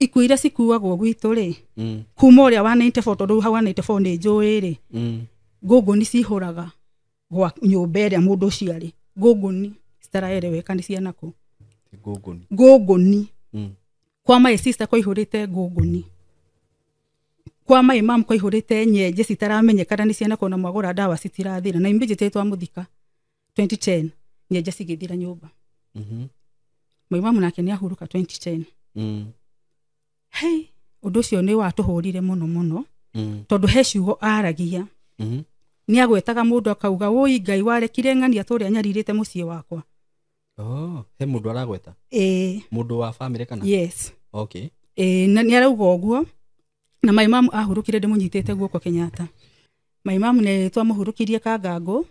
Ikuũ iria cikuagwo gwitũ rĩ, kuma ũrĩa wa 94, tondũ hau wa 94 nĩ njũĩ rĩ, ngũngũni cihũraga gwa nyũmba ĩrĩa mũndũ ũcio arĩ. Ngũngũni citaraeleweka nĩ ciana kũ. Ngũngũni. Ngũngũni. Kwa my sister kwaihũrĩte ngũngũni. Kwa my mom kwaihũrĩte nyenje citaramenyekana nĩ ciana kũ, na mwagũra ndawa citirathira. Na immediately twamũthika 2010 nyenje cigĩthira nyũmba. My mom nake nĩ ahurũka 2010. Hey, ũndũ ũcio nĩ watũhũrire mũno mũno, tondũ he ciugo aragia. Nĩ agwetaga mũndũ akauga, wũi Ngai warekire ng'ania tũrĩa nyarirĩte mũciĩ wakwa. Oh, he mũndũ aragweta? Ĩĩ. Mũndũ wa family kana? Yes. Okay. Ĩĩ, na nĩ arauga ũguo. Na my mom ahurũkire ndĩmũnyitĩte guoko Kenyatta. My mom nĩ twamũhurũkirie Kangango.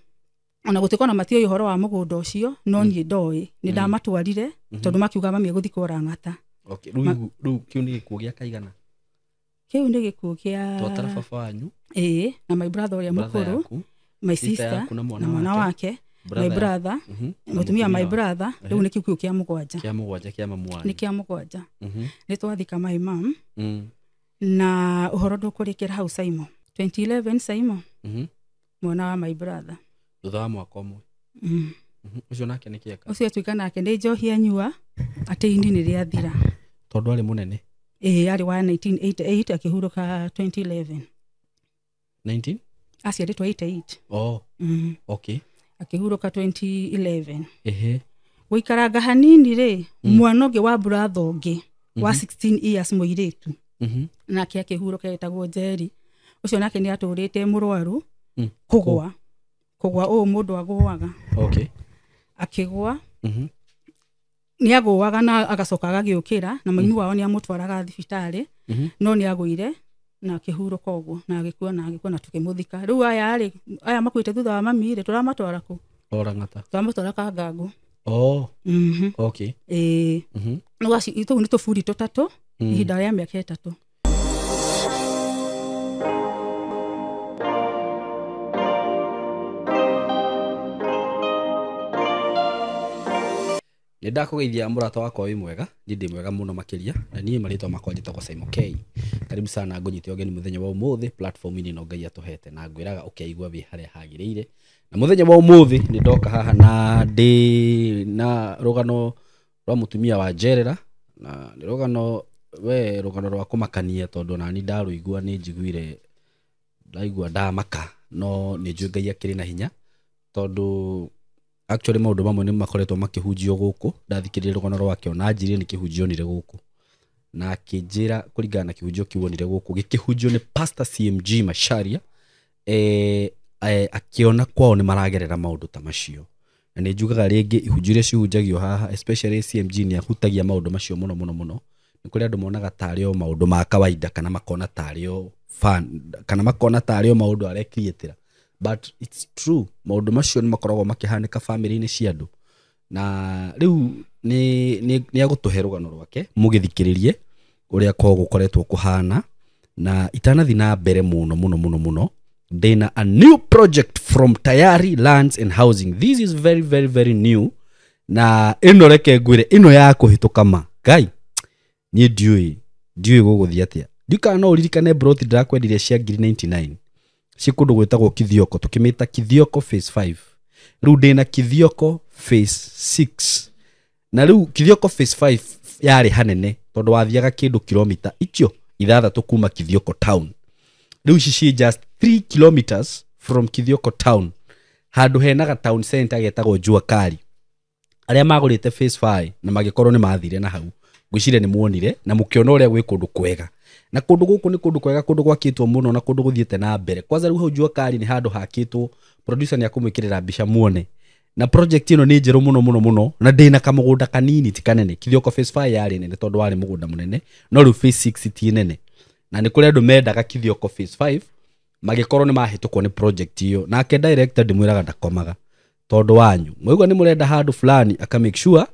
Ona gũtuĩka ona matiũĩ ũhoro wa mũgũnda ũcio, no niĩ ndoĩ. Nĩ ndamatwarire, tondũ makiuga mami egũthikwo Lang'ata. Okay, rĩu kĩu nĩ gĩkuũ gĩa kaigana? Kĩu nĩ gĩkuũ kĩa Twatara baba wanyu. Ĩĩ, na my brother ũrĩa Brother mũkũrũ, yaku, my sister sister, yaku na mwana na mwana wake. wake, my Brother yaku. brother, Na mũtumia my mũtumia brother, rĩu nĩ kĩu kĩa mũgwanja. Kĩa mũgwanja kĩa mamu wanyu. Nĩ kĩa mũgwanja. Nĩ twathika my mom. Na ũhoro ndũkũrĩkĩra hau Saimo. 2011 Saimo. Mwana wa my brother. Thutha wa mwaka ũmwe. Ũcio nake nĩ kĩeka? Ũcio atuĩka nake nĩ njohi anyua, atĩ ini nĩ rĩathira. Tondũ arĩ mũnene? Ĩĩ, arĩ wa 1988 akĩhurũka 2011. 19? Aciarĩtwo 88. Oh, okay. Akĩhurũka 2011. Ehe. Gũikaranga hanini rĩ, mwana ũngĩ wa brother ũngĩ wa 16 years mũirĩtu. Nake akĩhurũka etagwo Njeri. Ũcio nake nĩ atũrĩte mũrwaru, kũgwa. Kũgwa ũũ mũndũ agũaga. Okay. Akĩgwa. Nĩ agũaga na agacoka agagĩũkĩra, na maimi wao nĩ amũtwaraga thibitarĩ, no nĩ agũire na akĩhurũka ũguo, na agĩkua, na agĩkua, na tũkĩmũthika. Rĩu aya rĩ, aya makuĩte thutha wa mami rĩ, tũramatwara kũ? O Lang'ata. Tũramatwara Kangango. Oh. Okay. Ĩĩ. Rĩu acio, tũu nĩ tũburi tũtatũ, ihinda rĩa mĩaka ĩtatũ. Nĩ ndakũgeithia mũrata wakwa wĩ mwega, niĩ ndĩ mwega mũno makĩria, na niĩ marĩtwa makwa njĩtagwo Simon K. Karibu sana ngũnyite ũgeni mũthenya wa ũmũthĩ platform-inĩ ĩno Ngai atũhete, na ngwĩraga ũkeigua wĩ harĩa hagĩrĩire. Na mũthenya wa ũmũthĩ nĩ ndoka haha na ndĩ na rũgano rwa mũtumia wa njerera, na nĩ rũgano we rũgano rwa kũmakania, tondũ nani ndarũigua nĩ njiguire ndaigua ndamaka, no nĩ njũĩ Ngai akĩrĩ na hinya, tondũ actually maũndũ mamwe nĩ makoretwo makĩhunjio gũkũ. Ndathikĩrĩria rũgano rwake ona anjĩrire nĩ kĩhunjio onire gũkũ, na akĩnjĩra kũringana na kĩhunjio kĩu onire gũkũ gĩkĩhunjio nĩ Pastor CMG Macharia, akĩona kwao nĩ maragerera maũndũ ta macio. Na nĩ njugaga rĩngĩ ihunjio iria cihunjagio haha, especially CMG, nĩ ahutagia maũndũ macio mũno mũno mũno. Nĩ kũrĩ andũ monaga tarĩ o maũndũ ma kawaida, kana makona tarĩ o fun, kana makona tarĩ o maũndũ arekiriĩtĩra, but it's true, maũndũ macio nĩ makoragwo makĩhanĩka family-inĩ cia andũ. Na rĩu nĩ agũtũhe rũgano rwake mũgĩthikĩrĩrie ũrĩa kwao gũkoretwo kũhana. Na itanathi na mbere mũno mũno mũno mũno, ndĩna a new project from Tayari Lands and Housing. This is very very very new, na ĩno reke ngwĩre ĩno ya kũhĩtũka ma Ngai, niĩ ndiũĩ gũgũthiĩ atĩa. Ndiũĩ kana no ũririkane broti ndĩrakwendirie cia ngiri 99 ci kũndũ gwĩtagwo Kithioko, tũkĩmĩta Kithioko phase 5. Rĩu ndĩna Kithioko phase 6, na rĩu Kithioko phase 5 yarĩ hanene tondũ wathiaga kĩndũ kilomita icio ithathatũ kuma Kithioko town. Rĩu ici ci just 3 kilometers from Kithioko town, handũ hena ga town center getagwo Jua Kali. Arĩa magũrĩte phase 5 na magĩkorwo nĩ mathire na hau, ngwĩciria nĩ muonire na mũkĩona ũrĩa gwĩ kũndũ kwega. Na kũndũ gũkũ nĩ kũndũ kwega, kũndũ gwakĩtwo mũno na kũndũ gũthiĩte na mbere. Kwanza rĩu hau Jua Kali nĩ handũ hakĩtwo, producer nĩ akũmwĩkĩrĩra mbica muone. Na project ĩno nĩ njerũ mũno mũno mũno, na ndĩna kamũgũnda kanini ti kanene. Kithioko phase 5 yarĩ nene tondũ warĩ mũgũnda mũnene, no rĩu phase 6 ti nene. Na nĩ kũrĩ andũ mendaga Kithioko phase 5 magĩkorwo nĩ mahĩtũkwo nĩ project ĩyo. Nake director ndĩmwĩraga ndakomaga tondũ wanyu mwaigua nĩ mũrenda handũ fulani, aka make sure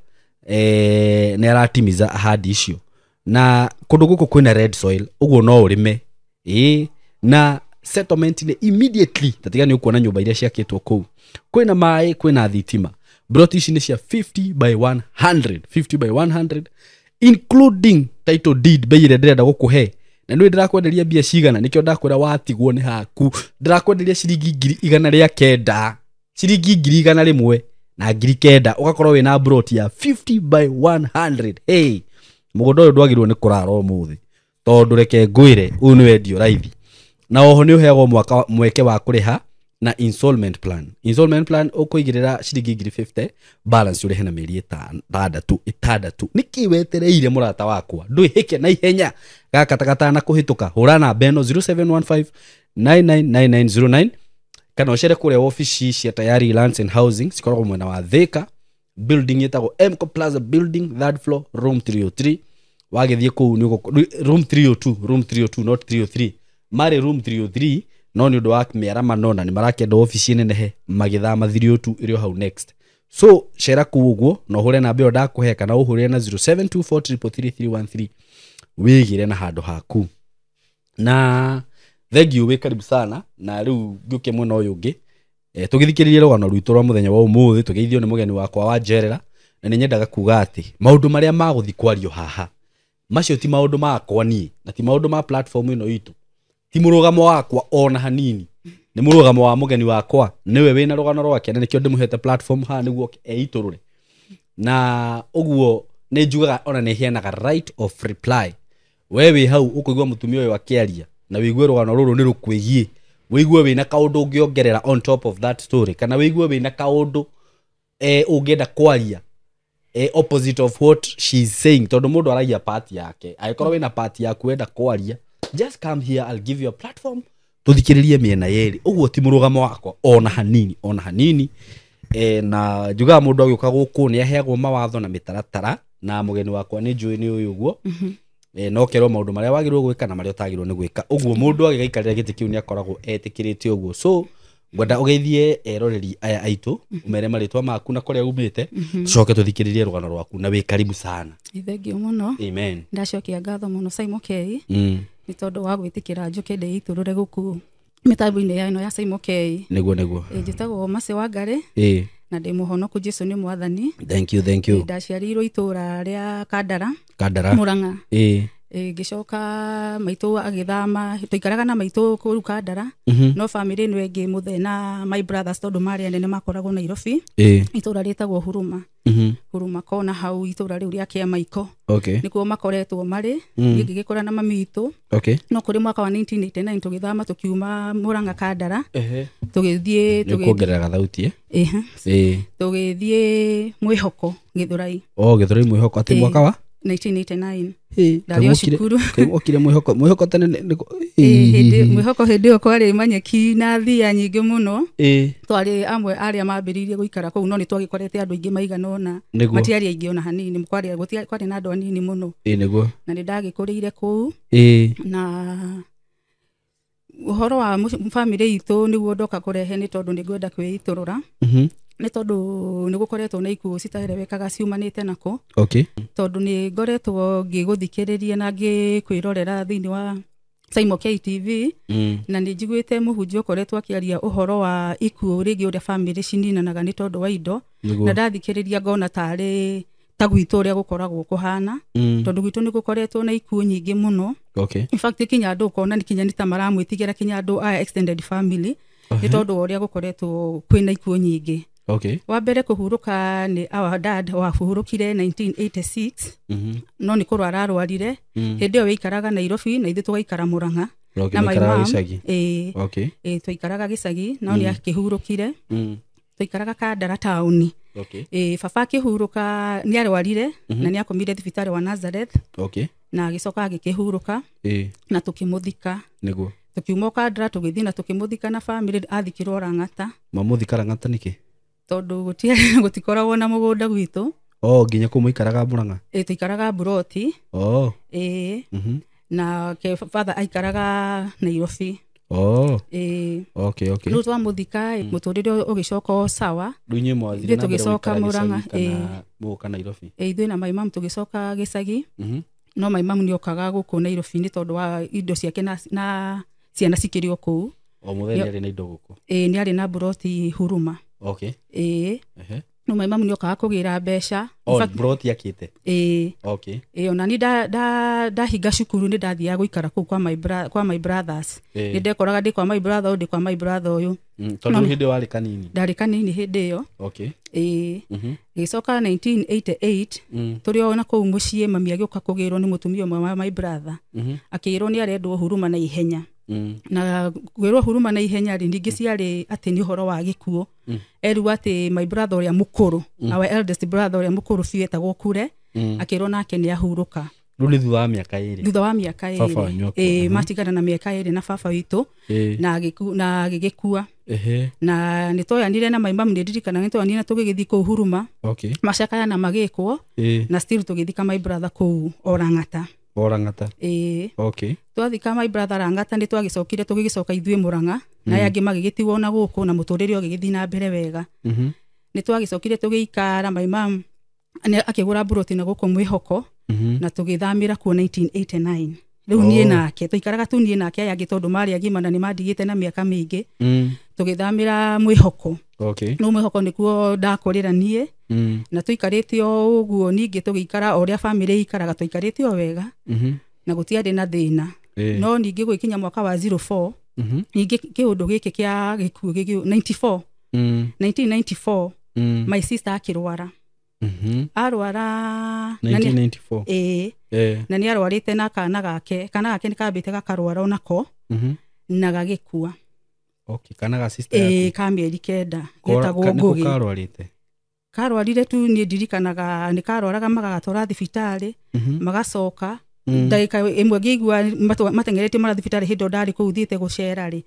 nĩ aratimiza ahadi icio. Na kũndũ gũkũ kwĩna red soil, ũguo no ũrĩme. Ĩĩ, na settlement nĩ immediately, tatiga nĩ ũkuona nyũmba iria ciakĩtwo kũu. Kwĩna maĩ, kwĩna thitima. Broti ici nĩ cia 50 by 100, 50 by 100 including Title deed bei ĩrĩa ndĩrenda gũkũhe na nĩ ndĩrakwenderia mbia cigana, nĩkĩo ndakwĩra watigwo nĩ haku. Ndĩrakwenderia ciringi 109,000, ciringi 109,000, ũgakorwo wĩna plot ya 50 by 100. Hey, mũgũnda ũyũ ndwagĩrĩirwo nĩ kũrara ũmũthĩ, tondũ reke ngwĩre ũyũ nĩ wendio raithi. Na oho nĩ ũheagwo mweke wa kũrĩha na installment plan. Installment plan ũkũigĩrĩra ciringi 50,000, balance ũrĩhe na mĩeri 6. Nĩkĩ wetereire mũrata wakwa? Ndwĩhĩke na ihenya gaka ta gatana kũhĩtũka. Hũra namba ĩno 0715 999909 kana ũcere kũrĩa wabici cia Tayari Lands and Housing, cikoragwo mwena wa Thika, building ĩtagwo Mco Plaza building, third floor, room 303. Wagĩthiĩ kũu nĩ room 302, room 302 not 303, marĩ room 303, no nĩ ũndũ wa mĩaramano na nĩ marakĩenda wabici nenehe magĩthama 302 ĩrĩ o hau next. So cera kũu ũguo na ũhũre namba ĩyo ndakũhe, kana ũhũrĩre na 0724333313 wĩgĩre na handũ haku. Na thank you, wĩ karibu sana. Na rĩu ngĩũke mwena ũyũ ũngĩ, tũgĩthikĩrĩrie rũgano rwitũ rwa mũthenya wa ũmũthĩ, tũgeithio nĩ mũgeni wakwa wa njerera. Na nĩ nyendaga kuga atĩ maũndũ marĩa magũthiĩ kwario haha macio ti maũndũ makwa niĩ, na ti maũndũ ma platform ĩno itũ, ti mũrũgamo wakwa ona hanini, nĩ mũrũgamo wa mũgeni wakwa, nĩwe wĩna rũgano rwake, na nĩkĩo ndĩmũhete platform haha nĩguo eitũrũre. Na ũguo nĩ njugaga ona nĩ heanaga right of reply. We wĩ hau ũkũigua mũtumia ũyũ akĩaria na wĩigue rũgano rũrũ nĩ rũkwĩgiĩ, wĩigue wĩna kaũndũ ũngĩongerera on top of that story, kana wĩigue wĩna kaũndũ ũngĩenda kwaria opposite of what she is saying, tondũ mũndũ aragia part yake. Angĩkorwo wĩna part yaku wenda kwaria, just come here, I'll give you a platform tũthikĩrĩrie mĩena yerĩ. Ũguo ti mũrũgamo wakwa ona hanini, ona hanini. Na njugaga mũndũ agĩũka gũkũ nĩ aheagwo mawatho na mĩtaratara, na mũgeni wakwa nĩ njũĩ nĩ ũyũ ũguo. No kerwo maũndũ marĩa wagĩrĩirwo gwĩka na marĩa ũtagĩrĩirwo nĩ gwĩka. Ũguo mũndũ agĩgaikarĩra gĩtĩ kĩu nĩ akoragwo etĩkĩrĩte ũguo. So ngwenda ũgeithie eroreri aya aitũ, ũmere marĩtwa maku na kũrĩa umĩte, tũcoke tũthikĩrĩrie rũgano rwaku, na wĩ karibu sana. Thank you mũno. Amen. Ndacokia ngatho mũno Simon K nĩ tondũ wa gwĩtĩkĩra njũke ndĩitũrũre gũkũ mĩtambo-inĩ ya ĩno ya Simon K. Nĩguo, nĩguo. Njĩtagwo Mercy Wangari. Na ndĩ mũhonoku, Jesu nĩ mwathani. Thank you, thank you. Ndaciarĩirwo itũra rĩa Kandara. Kandara. Murang'a. Ngĩcoka maitũ agĩthama, tũikaraga na maitũ kũu Kandara. No family ĩno ĩngĩ mũthee na my brothers tondũ marĩ anene makoragwo Nairobi. Itũra rĩtagwo Huruma. Huruma kona hau itũra rĩu rĩa Kĩamaiko. Nĩkuo makoretwo marĩ. Niĩ ngĩgĩkũra na mami witũ. No kũrĩ mwaka wa 1989 tũgĩthama tũkiuma Murang'a Kandara. Tũgĩthiĩ Nĩkuongerera thauti. Tũgĩthiĩ Mwĩhoko Gĩthũrai. Oh, Gĩthũrai Mwĩhoko atĩ mwaka wa 1989. Ndario cukuru. Okire Mwĩhoko, Mwĩhoko tene hĩndĩ Mwĩhoko hĩndĩ ĩyo kwarĩ manyeki na thia nyingĩ mũno. Twarĩ amwe arĩa mambĩrĩirie gũikara kũu, no nĩ twagĩkorete andũ aingĩ maigana ũna. Matiarĩ aingĩ ona hanini, kwarĩ na andũ anini mũno. Nĩguo. Na nĩ ndagĩkũrĩire kũu. Na ũhoro wa family itũ nĩguo ndoka kũrehe nĩ tondũ nĩ ngwenda kwĩitũrũra. Nĩ tondũ nĩ gũkoretwo na ikuũ citaerewekaga ciumanĩte nako. Tondũ nĩ ngoretwo ngĩgũthikĩrĩria na ngĩkwĩrorera thĩinĩ wa Simon K TV, na nĩ njiguĩte mũhunjia ũkoretwo akĩaria ũhoro wa ikuũ rĩngĩ ũrĩa family cininanaga nĩ tondũ wa indo. Na ndathikĩrĩria ngona tarĩ ta gwitũ ũrĩa gũkoragwo kũhana, tondũ gwitũ nĩ gũkoretwo na ikuũ nyingĩ mũno. In fact kinya andũ ũkona nĩ kinya nĩ ta maramwĩtigĩra kinya andũ aya extended family nĩ tondũ wa ũrĩa gũkoretwo kwĩna ikuũ nyingĩ. Wa mbere kũhurũka nĩ our dad wahurũkire 1986. No nĩ kũrwara arwarire. Hĩndĩ ĩyo waikaraga Nairobi na ithuĩ tũgaikara Murang'a. Na my mom, twaikaraga gĩcagi, no nĩ akĩhurũkire. Twaikaraga Kandara taũni. Baba akĩhurũka nĩ arwarire na nĩ akomire thibitarĩ wa Nazareth. Na agĩcoka agĩkĩhurũka na tũkĩmũthika. Nĩguo. Tũkiuma Kandara tũgĩthiĩ na tũkĩmũthika na family athikirwo Lang'ata. Mamũthika Lang'ata nĩkĩ? Tondũ gũtikoragwo na mũgũnda gwitũ. Nginya kũu mũikaraga Murang'a? Tũikaraga Mburoti. Na ke father aikaraga Nairobi. Rĩu twamũthika mũtũrĩre ũgĩcoka o sawa. Rĩu inyuĩ mwathire na mbere tũgĩcoka Murang'a, kana mũgoka Nairobi? Ithuĩ na my mom tũgĩcoka gĩcagi. No my mom nĩokaga gũkũ Nairobi nĩ tondũ wa indo ciake na ciana cikĩrĩ o kũu. O mũthenya nĩ arĩ na indo gũkũ? Nĩ arĩ na mburoti Huruma. No my mum nĩokaga kũgĩra mbeca. Oh, broti akĩte. Ĩĩ. Okay. Ĩĩ, ona ni ndahinga cukuru nĩ ndathiaga gũikara kũu kwa my brothers. Nĩ ndekoraga ndĩ kwa my brother ũyũ, ndĩ kwa my brother ũyũ. Tondũ hĩndĩ warĩ kanini. Ndarĩ kanini hĩndĩ ĩyo. Okay. Ĩĩ. Gĩcoka 1988 tũrĩ o na kũu mũciĩ mami agĩũka kũgĩrwo nĩ mũtumia ũmwe wa my brother. Akĩĩrwo nĩ arendwo huruma na ihenya. Na kwĩrwo huruma na ihenya rĩ, ningĩ ciarĩ atĩ nĩ ũhoro wa gĩkuũ. Erwo atĩ my brother ũrĩa mũkũrũ, our eldest brother ũrĩa mũkũrũ biũ etagwo Kure, akĩrwo nake nĩ ahurũka. Rĩu nĩ thutha wa mĩaka ĩrĩ. Thutha wa mĩaka ĩrĩ. Ĩĩ, matigana na mĩaka ĩrĩ na baba witũ na agĩgĩkua. Na nĩ twoyanire na my mum, nĩ ndirikanaga nĩ twoyanire na tũgĩgĩthiĩ kũu huruma. Okay. Macakaya na magĩkwo. Na still tũgĩthika my brother kũu Orang'ata. Orang'ata. Ĩĩ. Okay. Twathika my brother Rang'ata nĩ twagĩcokire tũgĩgĩcoka ithuĩ Mũrang'a, na aya angĩ magĩgĩtigwo na gũkũ na mũtũrĩre ũgĩgĩthiĩ na mbere wega. Nĩ twagĩcokire tũgĩikara, my mum akĩgũra mburoti na gũkũ Mwĩhoko, na tũgĩthamĩra kuo 1989. Rĩu niĩ nake tũikaraga tu niĩ nake, aya angĩ tondũ marĩ agima na nĩ mandigĩte na mĩaka mĩingĩ. Tũgĩthamĩra Mwĩhoko. Okay. No Mwĩhoko nĩkuo ndakũrĩra niĩ. Na tũikarĩte o ũguo ningĩ tũgĩikara o ũrĩa bamĩrĩ ikaraga, tũikarĩte o wega. Na gũtiarĩ na thĩna. No ningĩ gwĩkinya mwaka wa 04, ningĩ kĩũndũ gĩkĩ kĩa gĩkuũ gĩgĩ 94. 1994 my sister akĩrwara. Arwara 1994. Ĩĩ. Na nĩ arwarĩte na kana gake. Kana gake nĩ kambĩte gakarwara onako na gagĩkua. Okay, kana ga sister yaku. Ĩĩ, ka mĩeri 9 getagwo Ngũgĩ. Karwarĩte. Karwarire tu niĩ ndirikanaga nĩ karwaraga magagatwara thibitarĩ, magacoka. Ndagĩka ĩmwe ngĩigua mateng'eretie mara thibitarĩ hĩndĩ ĩyo ndarĩ kũu thiĩte gũcera rĩ.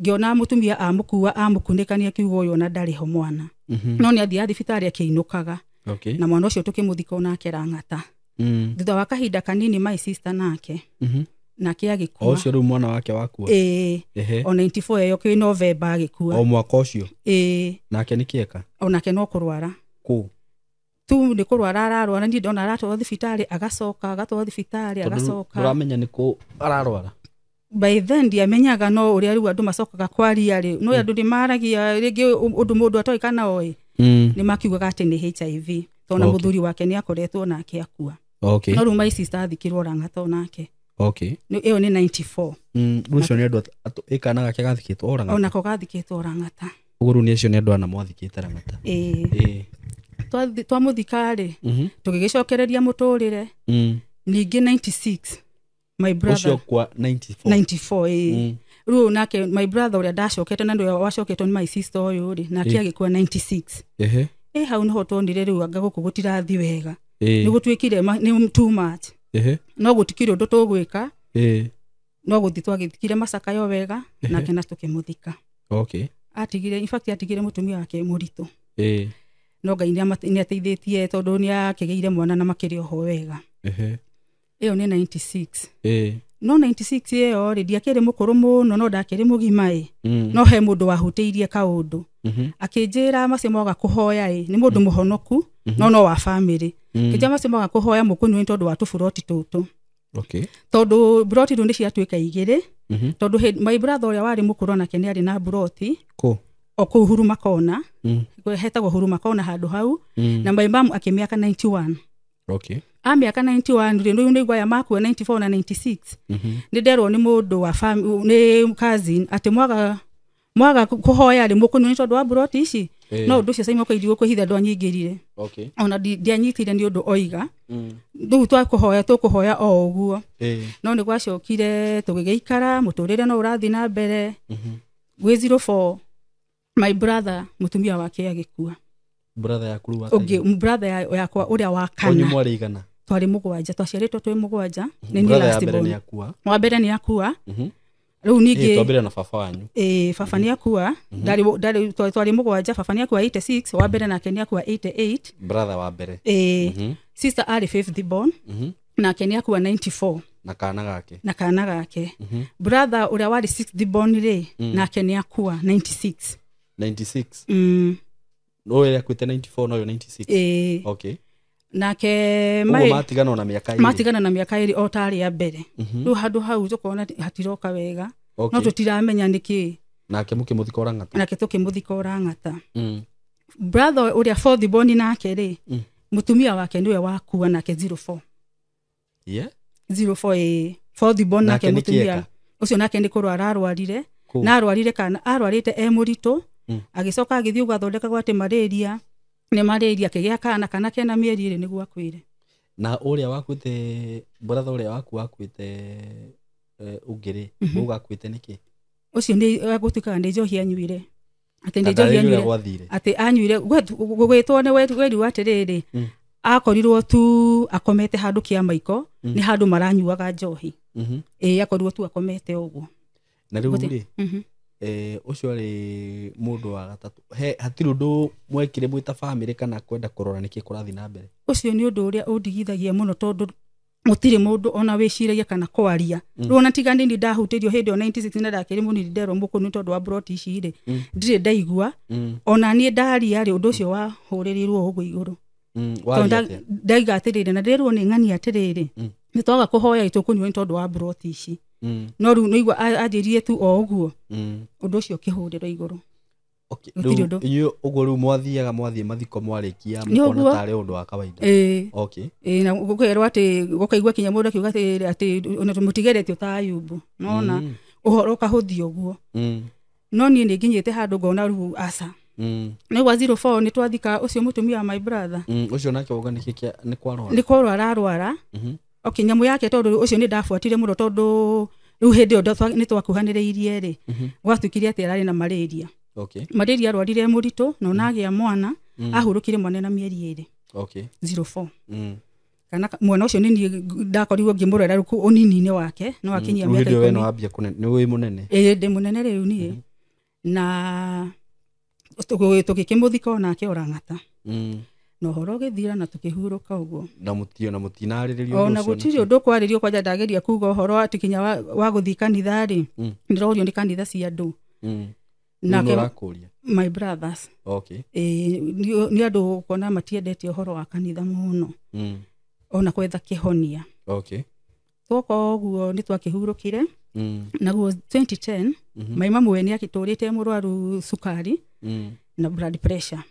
Ngĩona mũtumia amũkua amũkunĩkania akiuga ũyũ ona ndarĩ ho mwana. No nĩ athiaga thibitarĩ akĩinũkaga. Okay. Na mwana ũcio tũkĩmũthika onake Rang'ata. Thutha wa kahinda kanini my sister nake. Nake agĩkua. Ũcio rĩu mwana wake wakua. Ĩĩ. O 94 ĩyo kwĩ November agĩkua. O mwaka ũcio. Ĩĩ. Nake nĩ kĩeka? Onake no kũrwara. Kũ? Tu nĩ kũrwara ararwara, niĩ ndona aratwarwo thibitarĩ agacoka, agatwarwo thibitarĩ agacoka. Ndũramenya nĩ kũ ararwara? By then ndiamenyaga, no ũrĩa rĩu andũ macokaga kwaria rĩ, no andũ nĩ maragia rĩngĩ ũndũ mũndũ atoĩ kana oĩ. Nĩ makiugaga atĩ nĩ HIV tondũ na mũthuri wake nĩ akoretwo nake akua. Okay. No rĩu my sister athikirwo Rang'ata onake. Okay. Ĩyo nĩ 94. Rĩu ũcio nĩ andũ kana gake gathikĩtwo o Rang'ata. Onako gathikĩtwo Rang'ata. Ũguo rĩu nĩ acio nĩ andũ ana mwathikĩte Rang'ata. Ĩĩ. Twamũthika rĩ, tũgĩgĩcokereria mũtũrĩre. Ningĩ 96 my brother ũcio kwa 94. 94 ĩĩ. Rĩu nake my brother ũrĩa ndacokete na nĩwe wacoketwo nĩ my sister ũyũ rĩ, nake agĩkua 96. Ehe. Hau nĩho tuonire rĩu anga gũkũ gũtirathiĩ wega. Nĩ gũtuĩkire nĩ too much. Ehe. No gũtikĩrĩ ũndũ tũgwĩka. No gũthiĩ twagĩthikire macakayo wega, nake na tũkĩmũthika. Okay. Atigire, in fact atigire mũtumia wake mũritũ. No Ngai nĩ ateithĩtie tondũ nĩ akĩgĩire mwana na makĩrĩ oho wega. Ĩyo nĩ 96. No 96 ĩyo rĩ, ndiakĩrĩ mũkũrũ mũno no ndakĩrĩ mũgima ĩ. No he mũndũ wahutĩirie kaũndũ. Akĩnjĩra macio moga kũhoya ĩ, nĩ mũndũ mũhonoku, no wa family. Akĩnjĩra macio moga kũhoya mũkũnyue tondũ wa tũburoti tũtũ. Okay. Tondũ buroti rĩu nĩ ciatuĩka igĩrĩ. Tondũ my brother ũrĩa warĩ mũkũrũ onake nĩ arĩ na buroti. Kũ? O kũu Huruma Kona. Hetagwo Huruma Kona handũ hau. Na my mum akĩmĩaka 91. Okay. A mĩaka 91 rĩ, rĩu nĩguo aya makua 94 na 96. Nĩ nderwo nĩ mũndũ wa nĩ cousin atĩ mwaga kũhoya rĩ mũkũnyua nĩ tondũ wa buroti ici. No ũndũ ũcio Simon Koigi kwĩhitha ndwanyingĩrire. Okay. Ona ndianyitire nĩ ũndũ oiga. Rĩu twakũhoya tũkũhoya o ũguo. No nĩ gwacokire tũgĩgĩikara mũtũrĩre no ũrathiĩ na mbere. Gwĩ 04 my brother mũtumia wake agĩkua. Brother yaku rĩu ũngĩ, brother yakwa ũrĩa wa kana. Onyu mwarĩ igana? Twarĩ mũgwanja, twaciarĩtwo twĩ mũgwanja. Nĩ niĩ last born. Wa mbere nĩ akua. Rĩu ningĩ twambĩrĩria na baba wanyu. Ĩĩ, baba nĩ akua. Ndarĩ twarĩ mũgwanja, baba nĩ akua 86, wa mbere nake nĩ akua 88. Brother wa mbere. Ĩĩ. Sister arĩ fifth born. Nake nĩ akua 94. Na kana gake. Na kana gake. Brother ũrĩa warĩ sixth born rĩ, nake nĩ akua 96. 96. No ũrĩa akuĩte 94 no ũyũ 96. Ĩĩ. Okay. Nake matigana na mĩaka ĩrĩ. Matigana na mĩaka ĩrĩ o tarĩ ya mbere. Rĩu handũ hau tũkona hatiroka wega. No tũtiramenya nĩkĩ. Nake mũkĩmũthika Orang'ata. Nake tũkĩmũthika Orang'ata. Brother ũrĩa fourth born nake rĩ, mũtumia wake nĩwe wakua nake 04. Yeah. 04 ĩ fourth born nake Nake nĩ mũtumia kĩeka? ũcio nake nĩ kũrwara arwarire. Kũ? Na arwarire kana arwarĩte e mũritũ, agĩcoka agĩthiĩ gwathondekagwo atĩ malaria nĩ malaria, akĩgĩa kana kana kena mĩeri ĩrĩ nĩguo akuire. Na ũrĩa wakuĩte brother ũrĩa waku wakuĩte ũngĩ rĩ, ũgakuĩte nĩkĩ? Ũcio nĩ gũtuĩkaga nĩ njohi anyuire, atĩ nĩ njohi Ndarĩria ũrĩa anyuire gwathire. Atĩ anyuire gũgĩtwo nĩ werirwo atĩrĩrĩ, akorirwo tu akomete handũ kĩa maiko, nĩ handũ maranyuaga njohi. Ĩĩ akorirwo tu akomete ũguo. Na rĩu rĩ, ũcio arĩ mũndũ wa gatatũ, he hatirĩ ũndũ mwekire mwĩ ta bamĩrĩ kana kwenda kũrora nĩkĩ kũrathiĩ na mbere? Ũcio nĩ ũndũ ũrĩa ũndigithagia mũno tondũ gũtirĩ mũndũ ona wĩciragia kana kwaria. Rĩu ona tiga nini ndahutĩrio hĩndĩ ĩyo 96 na ndakĩrĩ mũnini nderwo mũkũ nĩ tondũ wa broti ici rĩ, ndirĩ ndaigua. Ona niĩ ndaria rĩ, ũndũ ũcio wahũrĩrĩirwo ũguo igũrũ. Tondũ Waria atĩa? Ndaiga atĩrĩrĩ na ndĩrwo nĩ ng'ania atĩrĩrĩ, nĩ twaga kũhoya tũkũnyua nĩ tondũ wa broti ici. No rĩu nĩigua anjĩrire tu o ũguo, ũndũ ũcio ũkĩhũrĩrwo igũrũ. Okay, Gũtirĩ rĩu ũndũ. Inyuĩ ũguo rĩu mwathiaga mwathiĩ mathiko mwarĩkia Nĩ mũkona ũguo. tarĩ ũndũ wa kawaida. Ĩĩ. Okay. Ĩĩ, na gũkerwo atĩ gũkaigua kinya mũndũ akiuga atĩ atĩ ona mũtigeretio ta Ayubu, nona ũhoro ũkahũthio ũguo. No niĩ nĩ nginyĩte handũ ngona rĩu aca. Nĩ gwa 04 nĩ twathika ũcio mũtumia wa my brother. Ũcio nake wauga nĩkĩ nĩ kwarwara? Nĩ kwarwara ararwara. Okay, nyamũ yake tondũ ũcio nĩ ndabuatire mũno tondũ rĩu hĩndĩ ĩyo nĩ twakuhanĩrĩirie rĩ, gwatuĩkire atĩ ararĩ na malaria. Okay. Malaria arwarire mũritũ na ona agĩa mwana, ahurũkire mwana na mĩeri ĩrĩ. Okay. 04. Kana mwana ũcio nĩ niĩ ndakorirwo ngĩmũrera rĩu ũnini-inĩ wake, no akinyia Rĩu mĩaka hĩndĩ ĩyo we ikũmi. no wambia kũnene, nĩ wĩ mũnene. Ĩĩ, ndĩ mũnene rĩu niĩ. Na tũgĩkĩmũthika onake orang'ata. Na ũhoro ũgĩthira na tũkĩhurũka ũguo. Na mũtio na mũtinarĩrĩria ũndũ Ona ũcio gũtirĩ nĩkĩ? ũndũ kwarĩrio kwanja ndageria kuga ũhoro atĩ kinya wa gũthiĩ kanitha rĩ, ndĩrorio nĩ kanitha cia andũ. Nake Nĩ ũrakũria? My brothers. Okay. Ĩĩ, nĩ andũ ũkona matiendete ũhoro wa kanitha mũno. Ona kwetha kĩhonia. Okay. Twoka ũguo nĩ twakĩhurũkire. Naguo 2010, my mamu we nĩ akĩtũrĩte mũrwaru cukari na blood pressure.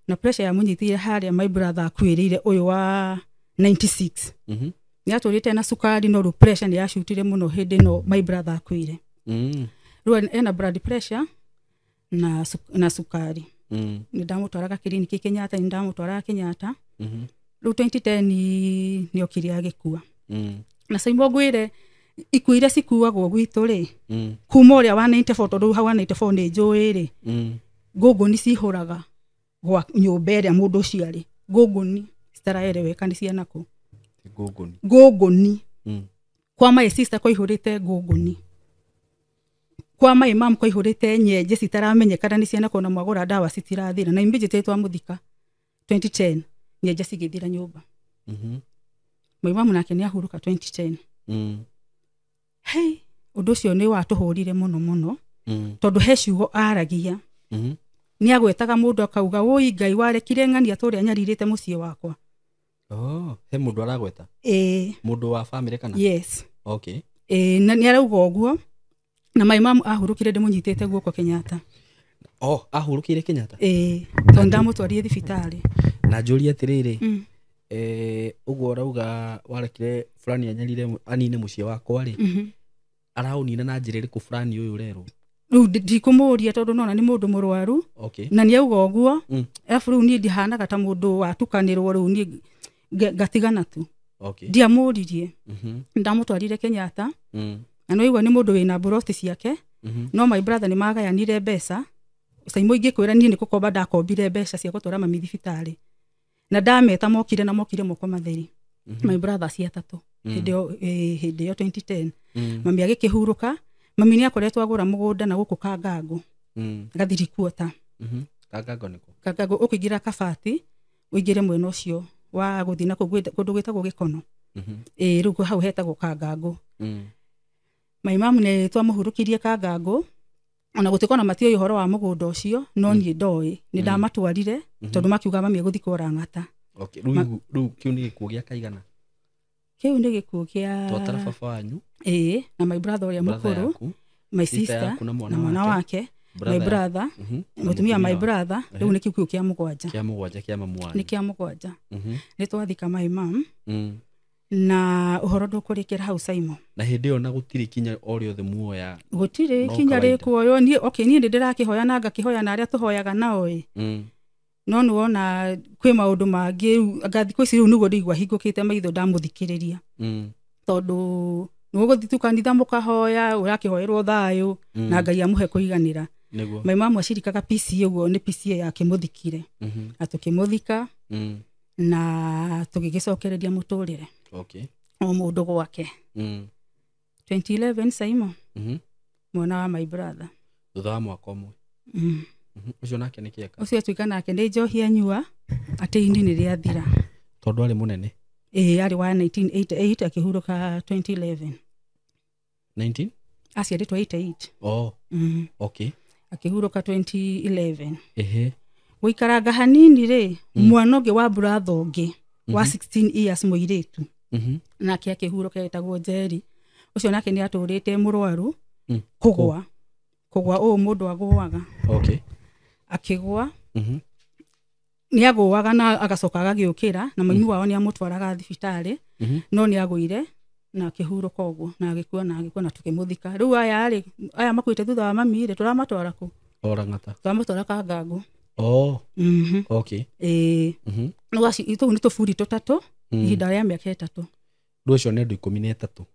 Na pressure yamũnyitire harĩa my brother akuĩrĩire ũyũ wa 96. Nĩ atũrĩte na cukari no rĩu pressure nĩ yacutire mũno hĩndĩ ĩno my brother akuire. Rĩu ena blood pressure na cukari. Nĩ ndamũtwaraga kiriniki Kenyatta, nĩ ndamũtwaraga Kenyatta. Rĩu 2010 nĩ okire agĩkua. Na Saimo ngwĩre ikuũ iria cikuagwo gwitũ rĩ, kuma ũrĩa wa 94 tondũ hau wa 94 nĩ njũĩ rĩ, ngũngũni cihũraga gwa nyũmba ĩrĩa mũndũ ũcio arĩ. Ngũngũni citaraereweka nĩ ciana kũ. Ngũngũni. Ngũngũni. Kwa my sister kwaihũrĩte ngũngũni. Kwa my mom kwaihũrĩte nyenje citaramenyekana nĩ ciana kũ na mwagũra ndawa citirathira. Na immediately twamũthika 2010 nyenje cigĩthira nyũmba. My mom nake nĩ ahurũka 2010. Hey, ũndũ ũcio nĩ watũhũrire mũno mũno. Tondũ he ciugo aragia. Nĩ agwetaga mũndũ akauga wũi Ngai warekire ng'ania tũrĩa nyarirĩte mũciĩ wakwa. Oh, he mũndũ aragweta? Ĩĩ. Mũndũ wa family kana? Yes. Okay. Ĩĩ, na nĩ arauga ũguo. Na my mom ahurũkire ndĩmũnyitĩte guoko Kenyatta. Oh, ahurũkire Kenyatta? Ĩĩ, tondũ ndamũtwarire thibitarĩ. Na njũrie atĩrĩrĩ, ũguo ũrauga warekire fulani anyarire anine mũciĩ wakwa rĩ, araũnina na njĩra ĩrĩkũ fulani ũyũ ũrerwo? Rĩu ndikũmũria tondũ nona nĩ mũndũ mũrwaru. Okay. Na nĩ auga ũguo. Arabu rĩu niĩ ndihanaga ta mũndũ watukanĩrwo rĩu niĩ ngatigana tu. Okay. Ndiamũririe. Ndamũtwarire Kenyatta. Na no igua nĩ mũndũ wĩna mburoti ciake. No my brother nĩ magayanire mbeca. Saimo ingĩkwĩra niĩ nĩ gũkomba ndakombire mbeca cia gũtwara mami thibitarĩ. Na ndameta mokire na mokire moko matheri. My brother cia atatũ. Hĩndĩ ĩyo, hĩndĩ ĩyo 2010. Mami agĩkĩhurũka. Mami nĩ akoretwo agũra mũgũnda na gũkũ Kangango. Gathiri kuota. Kangango nĩkũ? Kangango ũkĩingĩra Kabati, ũingĩre mwena ũcio wa gũthiĩ na kũu kũndũ gwĩtagwo Gĩkono. Ĩĩ, rĩu hau hetagwo Kangango. My mom nĩ twamũhurũkirie Kangango. Ona gũtuĩka ona matiũĩ ũhoro wa mũgũnda ũcio, no niĩ ndoĩ. Nĩ ndamatwarire, tondũ makiuga mami egũthiĩ Korang'ata. Okay, rĩu kĩu nĩ gĩkuũ gĩa kaigana? Kĩu nĩ gĩkuũ kĩa Twatara baba wanyu. Ĩĩ, na my brother ũrĩa Brother mũkũrũ, yaku, my sister sister, yaku na mwana na mwana wake. wake. My brother, mũtumia my brother, rĩu nĩ kĩu kĩa mũgwanja. Kĩa mũgwanja kĩa mamu wanyu. Nĩ kĩa mũgwanja. Nĩ twathika my mom. Na ũhoro ndũkũrĩkĩra hau Simon. Na hĩndĩ ĩyo na gũtirĩ kinya o rĩothe muoya. Gũtirĩ kinya rĩkuoywo. Niĩ okay, niĩ nĩndĩrakĩhoya na ngakĩhoya na arĩa tũhoyaga nao ĩ. No nĩwona kwĩ maũndũ mangĩ rĩu anga thikũ ici rĩu nĩguo ndĩigua hingũkĩte maitho ndamũthikĩrĩria. Tondũ nĩgũgũthiĩ tu kanitha mũkahoya, ũrakĩhoerwo thayũ na Ngai amũhe kũiganĩra. My mom acirikaga PCA ũguo nĩ PCA yakĩmũthikire. Na tũkĩmũthika na tũgĩgĩcokereria mũtũrĩre. Okay. O mũndũ gwake. 2011 Simon. Mwana wa my brother. Thutha wa mwaka ũmwe. Ũcio nake nĩ kĩeka? Ũcio atuĩka nake nĩ njohi anyua, atĩ ini nĩ rĩathira. Tondũ arĩ mũnene? Ĩĩ, arĩ wa 1988 akĩhurũka 2011. 19? Aciarĩtwo 88. Oh. Okay. Akĩhurũka 2011. Ehe. Gũikaranga hanini rĩ, mwana ũngĩ wa brother ũngĩ wa 16 years mũirĩtu. Nake akĩhurũka etagwo Njeri. Ũcio nake nĩ atũrĩte mũrwaru kũgwa. Kũgwa ũũ mũndũ agũaga. Okay. Akĩgwa. Nĩ agũaga na agacoka agagĩũkĩra na maimi wao nĩ amũtwaraga thibitarĩ, no nĩ agũire na akĩhurũka ũguo na agĩkua na agĩkua na tũkĩmũthika. Rĩu aya rĩ, aya makuĩte thutha wa mami rĩ, tũramatwara kũ? Orang'ata. Tũramatwara Kangango. Oh. Okay. Ĩĩ. Rĩu acio tũu nĩ tũburi tũtatũ ihinda rĩa mĩaka ĩtatũ. Rĩu acio nĩ andũ 13.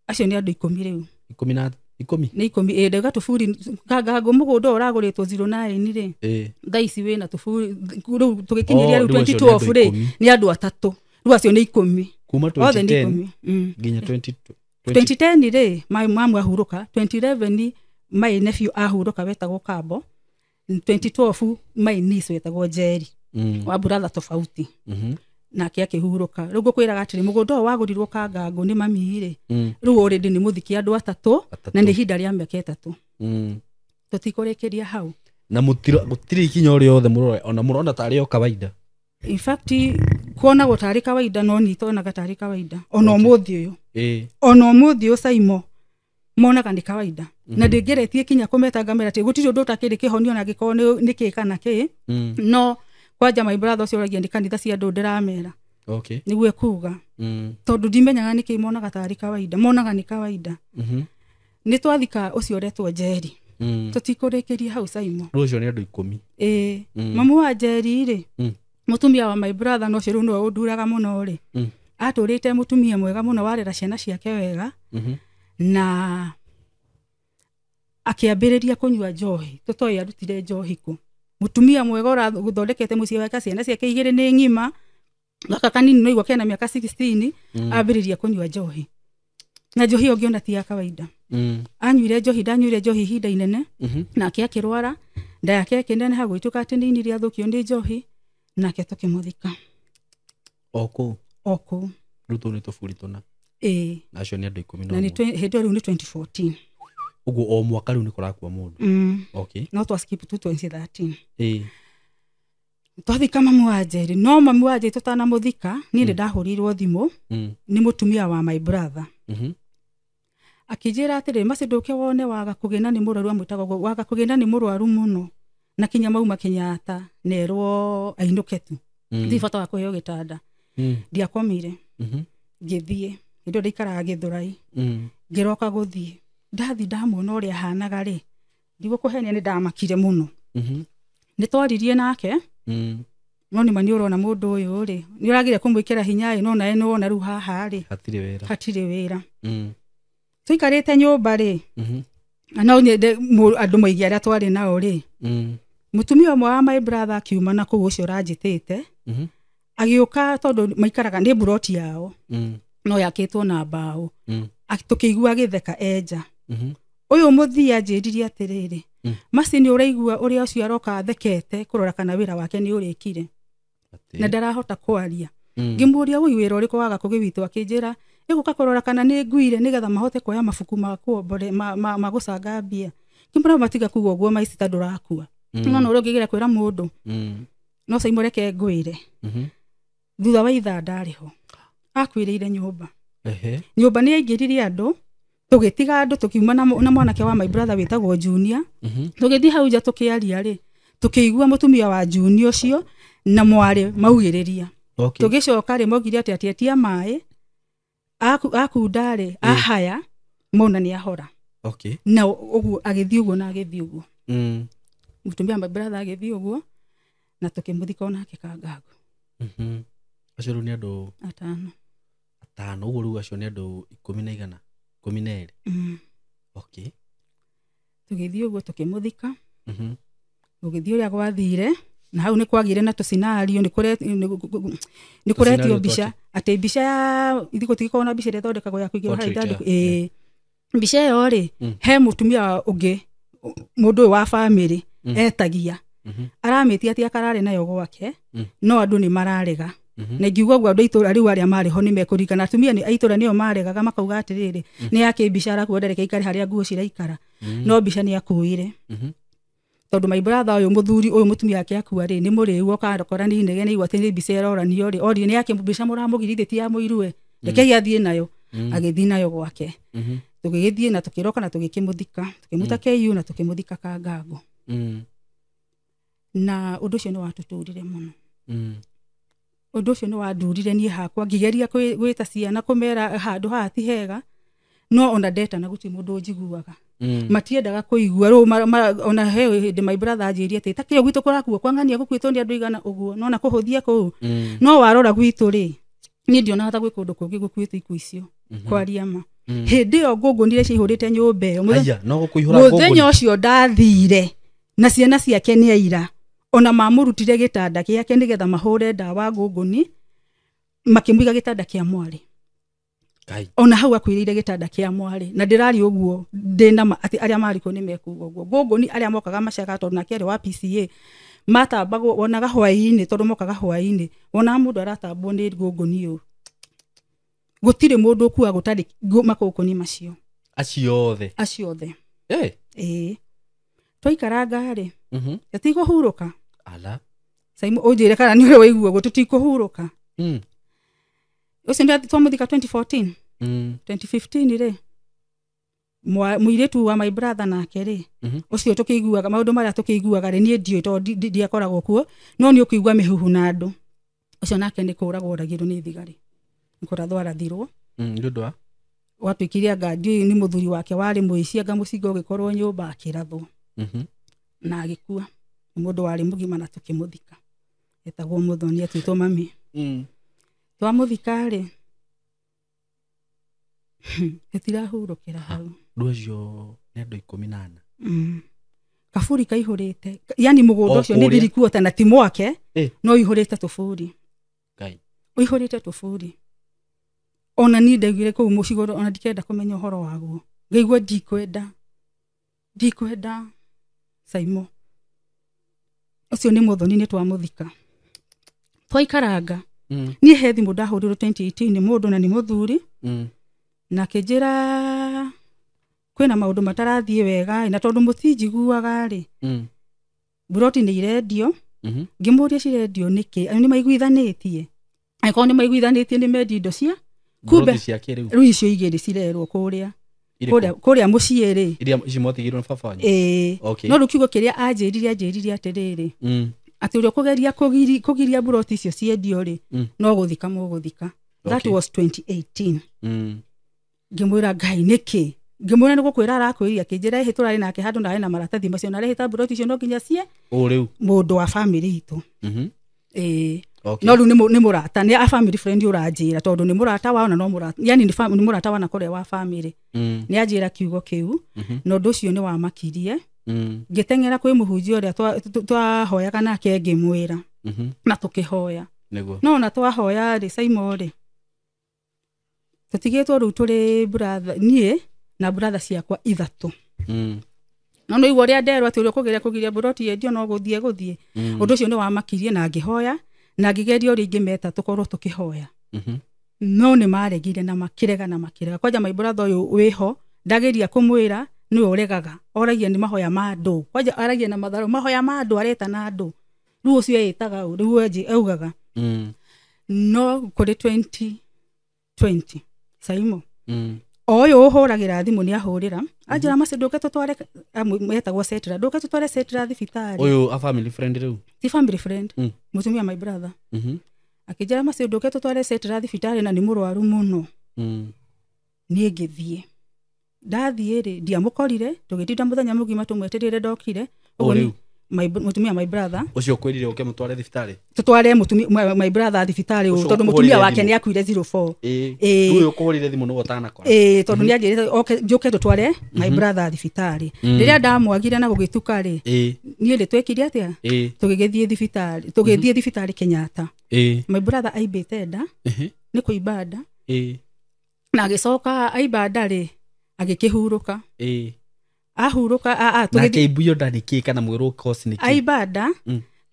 Acio nĩ andũ 10 rĩu. 10? Nĩ 10. Ĩĩ, ndauga tũburi Kangango mũgũnda ũyũ ũragũrĩtwo 09 rĩ. Thaa ici wĩna tũburi rĩu tũgĩkinyĩria rĩu 2012 rĩ, nĩ andũ atatũ. Rĩu acio nĩ 10. Kuma 2010 nginya 2010 rĩ, my mom ahurũka. 2011 my nephew ahurũka wetagwo Kambo. 2012 my niece wetagwo Njeri. Wa brother tofauti. Nake akĩhurũka. Rĩu ngũkwĩraga atĩrĩ, mũgũnda ũyũ wagũrirwo Kangango nĩ mami rĩ, rĩu already nĩ mũthiki andũ atatũ na nĩ ihinda rĩa mĩaka ĩtatũ. Tũtikũrĩkĩria hau. Na gũtirĩ ikinya o rĩothe mũrore, ona mũrona tarĩ o kawaida. In fact, kuonagwo tarĩ kawaida no niĩ tonaga tarĩ kawaida. Ona ũmũthĩ ũyũ. Ona ũmũthĩ ũyũ Simon monaga nĩ kawaida. Na ndĩngeretie kinya kũmeta ngamera atĩ gũtirĩ ũndũ ũtakĩrĩ kĩhonio na angĩkorwo nĩ kĩ kana kĩ. No kwanja my brother ũcio ũragia nĩ kanitha cia andũ ndĩramera. Okay. Nĩguo ekuga. Tondũ ndimenyaga nĩkĩ monaga tarĩ kawaida, monaga nĩ kawaida. Nĩ twathika ũcio ũretwo Njeri. Tũtikũrĩkĩria hau Simon. Rĩu ũcio nĩ andũ 10. Ĩĩ. Mamu wa Njeri rĩ, mũtumia wa my brother no ũcio rĩu nĩwe ũnduraga mũno rĩ. Atũrĩte mũtumia mwega mũno warera ciana ciake wega. Na akĩambĩrĩria kũnyua njohi. Tũtoĩ arutire njohi kũ. Mũtumia mwega ũrathondekete mũciĩ wake, ciana ciake igĩrĩ nĩ ng'ima, gaka kanini no igua kena mĩaka 16, ambĩrĩria kũnyua njohi. Na njohi ũngĩona ti ya kawaida. Anyuire njohi, ndanyuire njohi ihinda inene, nake akĩrwara, nda yake ĩkĩneneha gũgĩtuĩka atĩ nĩ ini rĩathũkio nĩ njohi, nake tũkĩmũthika. O kũu? O kũu. Rĩu tũu nĩ tũburi tũna. Ĩĩ. Na acio nĩ andũ 11. Na hĩndĩ ĩyo rĩu nĩ 2014. Ũguo o mwaka rĩu nĩ kũrakua mũndũ. Okay. No twa skip tu 2013. Ĩĩ. Twathika mamu wa Njeri, no mamu wa Njeri tũtanamũthika, niĩ nĩ ndahũrirwo thimũ nĩ mũtumia wa my brother. Akĩnjĩra atĩrĩ, Mercy ndũke wone waga kũgĩna nĩ mũrwaru, amwĩtaga ũguo, waga kũgĩna nĩ mũrwaru mũno. Na kinya mauma Kenyatta nerwo ainũke tu. Ndirĩ bata wa kũheo gĩtanda. Ndiakomire. Ngĩthiĩ. Hĩndĩ ĩyo ndaikaraga Gĩthũrai. Ngĩroka gũthiĩ. Ndathi ndamuona ũrĩa ahanaga rĩ, ndigũkũhenia nĩ ndamakire mũno. Nĩ twaririe nake, no nĩ ma nĩ ũrona mũndũ ũyũ rĩ, nĩ ũragire kũmwĩkĩra hinya ĩ, no nawe nĩ wona rĩu haha rĩ, hatirĩ wĩra. Tũikarĩte nyũmba rĩ, na no nyende andũ moige arĩa twarĩ nao rĩ, mũtumia ũmwe wa my brother akiuma na kũu ũcio ũranjĩtĩte, agĩũka tondũ maikaraga nĩ mburoti yao, no yakĩtwo na mbaũ. Tũkĩigua agĩtheka enja. Ũyũ mũthia anjĩririe atĩrĩrĩ, Mercy nĩ ũraigua ũrĩa ũcio aroka athekete kũrora kana wĩra wake nĩ ũrĩkire. Na ndarahota kwaria. Ngĩmũria ũyũ wĩra ũrĩkũ waga kũgĩ witũ, akĩnjĩra ĩgũka kũrora kana nĩ nguire nĩgetha mahote kuoya mabuku ma kuombore ma gũcanga mbia. Ngĩmwĩra matiga kuga ũguo Mercy ta ndũrakua. No no ũrĩa ũngĩgeria kwĩra mũndũ. No Simon reke ngwĩre. Thutha wa ithaa ndarĩ ho. Akuĩrĩire nyũmba. Nyũmba nĩ yaingĩririe andũ Tũgĩtiga andũ tũkiuma na mwanake wa my brother wĩtagwo Junior. Tũgĩthiĩ hau nja tũkĩaria rĩ, tũkĩigua mũtumia wa Junior ũcio na mwarĩ maugĩrĩria. Tũgĩcoka rĩ maugire atĩ atietia maĩ akunda rĩ ahaya mona nĩ ahora. Na ũguo agĩthiĩ ũguo na agĩthiĩ ũguo. Mũtumia wa my brother agĩthiĩ ũguo na tũkĩmũthika onake Kangango. Acio rĩu nĩ andũ atano. Atano, ũguo rĩu acio nĩ andũ 10 na igana, 12. Tũgĩthiĩ ũguo tũkĩmũthika. Gũgĩthiĩ ũrĩa gwathire na hau nĩ kwagire na tũscenario, nĩ kũretio mbica atĩ mbica ya ithuĩ gũtigĩkorwo na mbica ĩrĩa ĩthondekagwo ya kũigĩrwo harĩa ithandũkũ. Mbica ĩyo rĩ he mũtumia ũngĩ mũndũ ũyũ wa bamĩrĩ etagia aramĩtia atĩ akarare nayo gwake, no andũ nĩ mararega. Na ingiuga ũguo andũ a itũũra rĩu arĩa marĩ ho nĩ mekũririkana, atumia a itũũra nĩo maregaga makauga atĩrĩrĩ nĩ yake mbica arakuo ndareke ikare harĩa nguo ciraikara. No mbica nĩ akuire. Tondũ my brother ũyũ mũthuri ũyũ mũtumia wake akua rĩ nĩ mũrĩu oka akora nĩ inegene igua atĩ nĩ mbica ĩroranio rĩ, orire nĩ yake mbica mũramũgirithĩtie ti ya mũiruwe, rekei athiĩ nayo. Agĩthiĩ nayo gwake. Tũgĩgĩthiĩ na tũkĩroka na tũgĩkĩmũthika, tũkĩmũta KU na tũkĩmũthika Kangango. Na ũndũ ũcio nĩ watũtũrire mũno. Ũndũ ũcio nĩ wandurire niĩ hakwa ngĩgeria gwĩta ciana kũmera handũ haha ti hega, no ona ndetana gũtirĩ mũndũ ũnjiguaga. Matiendaga kũigua rĩu ona he hĩndĩ my brother anjĩrire atĩ ta kĩo gwitũ kũrakuo kwang'ania gũkuĩtwo nĩ andũ igana ũguo nona kũhũthia kũu. No warora gwitũ rĩ niĩ ndionaga ta gwĩ kũndũ kũngĩ gũkuĩtwo ikuũ icio kwaria ma. Hĩndĩ ĩyo ngũngũnire ciihũrĩte nyũmba ĩyo. Mũthenya ũcio ndathire na ciana ciake nĩ aira, ona mamũrutire gĩtanda gĩake nĩgetha mahũre ndawa ngũngũni, makĩmũiga gĩtanda kĩa mwarĩ. Ona hau akuĩrĩire gĩtanda kĩa mwarĩ na ndĩraria ũguo ndĩna ma atĩ arĩa marĩ kuo nĩ mekuga ũguo. Ngũngũni arĩa mokaga macaga tondũ nake arĩ wa PCA matambagwo wonaga hwaĩ-inĩ tondũ mokaga hwaĩ-inĩ, wonaga mũndũ aratambwo nĩ ngũngũni ũũ. Gũtirĩ mũndũ ũkuaga gũtarĩ makũngũni macio. Acio othe. Acio othe. Ĩĩ. Twaikaranga rĩ tũtikũhurũka. Ala. Saimu ũnjĩre kana nĩ ũrĩ waigua ũguo tũtikũhurũka. Ũcio nĩ twamũthika 2014. 2015 rĩ mũirĩtu wa my brother nake rĩ ũcio tũkĩiguaga maũndũ marĩa tũkĩiguaga rĩ niĩ ndiũĩ tondũ ndiakoragwo kuo, no nĩ ũkũigua mĩhuhu na andũ. Ũcio nake nĩ kũragwo oragirwo nĩ thigari, nĩ kũrathwo arathirwo. Nĩ ũndũ wa gwatuĩkire anga ndiũĩ nĩ mũthuri wake warĩ mũici, anga mũcinga ũgĩkorwo nyũmba akĩrathwo. Na agĩkua. Nĩ mũndũ warĩ mũgima na tũkĩmũthika. Etagwo Mũthoni etwĩtwo mami. Twamũthika rĩ tũtirahurũkĩra hau. Andũ acio nĩ andũ 14. Kaburi kaihũrĩte, yani mũgũnda ũcio nĩ thirikuota na ti mwake, no ũihũrĩte tũburi. Ũihũrĩte tũburi. Ona niĩ ndaiguire kũu mũcigo ona ndikenda kũmenya ũhoro waguo. Ngaigua ndikwenda Saimo. Ũcio nĩ Mũthoni nĩ twamũthika. Twaikaranga. Niĩ he thimũ ndahũrirwo 2018 nĩ mũndũ na nĩ mũthuri. Na akĩnjĩra kwĩna maũndũ matarathiĩ wega na tondũ mũtinjiguaga rĩ buroti nĩ irendio. Ngĩmũria cirendio nĩkĩ, nĩ maiguithanĩtie? Angĩkorwo nĩ maiguithanĩtie nĩ mendia indo cia kumbe rĩu icio igĩrĩ cirerwo kũrĩa kũrĩa mũciĩ rĩ iria ici mwatigirwo nĩ baba wanyu. Ĩĩ. No rĩu kiugo kĩrĩa anjĩrire atĩrĩrĩ atĩ ũrĩa ũkũgeria kũgiria buroti icio ciendio rĩ no gũthika mũgũthika. That was 2018. Ngĩmwĩra Ngai nĩkĩ, ngĩmwĩra nĩ gũkwĩra arakwĩria, akĩnjĩra ĩhĩ tũrarĩ nake handũ na arĩ na maratathi macio na arehĩta buroti icio no nginya cie rĩu mũndũ wa bamĩrĩ itũ. Ĩĩ. No rĩu nĩ mũrata, nĩ a family friend ũranjĩra tondũ nĩ mũrata wao na no mũrata, yani nĩ mũrata wa na kũrĩa wa bamĩrĩ. Nĩ anjĩra kiugo kĩu na ũndũ ũcio nĩ wamakirie. Ngĩteng'era kwĩ mũhunjia ũrĩa twahoyaga nake ngĩmwĩra na tũkĩhoya. No ona twahoya rĩ Saimo rĩ tũtigĩtwo rĩu tũrĩ brother niĩ na brother ciakwa ithatũ. No nĩ igua ũrĩa nderwo atĩ ũrĩa ũkũgeria kũgiria buroti yendio no gũthiĩ. Ũndũ ũcio nĩ wamakirie na ngĩhoya na ngĩgeria ũrĩa ingĩmeta tũkorwo tũkĩhoya. No nĩ maregire na makĩrega. Kwanja my brother ũyũ wĩho ndageria kũmwĩra nĩwe ũregaga, oragia nĩ mahoya ma andũ, kwanja aragia na matharũ mahoya ma andũ areta na andũ rĩu ũcio ĩtaga rĩu augaga. No kũrĩ 2020 Saimo O ũyũ ũhũragĩra thimũ nĩ ahũrĩra anjĩra maci ndũke tũtware etagwo Setra, ndũke tũtware Setra thibitarĩ. Ũyũ a family friend rĩu? Ti family friend, mũtumia my brother. Akĩnjĩra maci ndũke tũtware Setra thibitarĩ na nĩ mũrwaru mũno. Niĩ ngĩthiĩ. Ndathiĩ rĩ, ndiamũkorire, tũgĩtinda mũthenya mũgima tũmwetereire ndokire. Ũguo mũtumia my brother ũcio kwĩrire ũke mũtware thibitarĩ, tũtware mũtumia my brother thibitarĩ tondũ mũtumia wake nĩ akuire 04. Ĩĩ, ũkũhũrire thimũ nĩguo ũtanakora. Ĩĩ, tondũ nĩ anjĩrĩte oke njũke tũtware my brother thibitarĩ. Rĩrĩa ndamwagire na gũgĩtuka rĩ, niĩ rĩ twekire atĩa? Tũgĩgĩthiĩ thibitarĩ, tũgĩthiĩ thibitarĩ Kenyatta. My brother aimbĩte nda, nĩ kũimba nda. Na agĩcoka aimba nda rĩ, agĩkĩhurũka. Ahurũka nake imbuyo nda nĩ kĩ kana mwĩrwo cause nĩ kĩ? Aimba nda,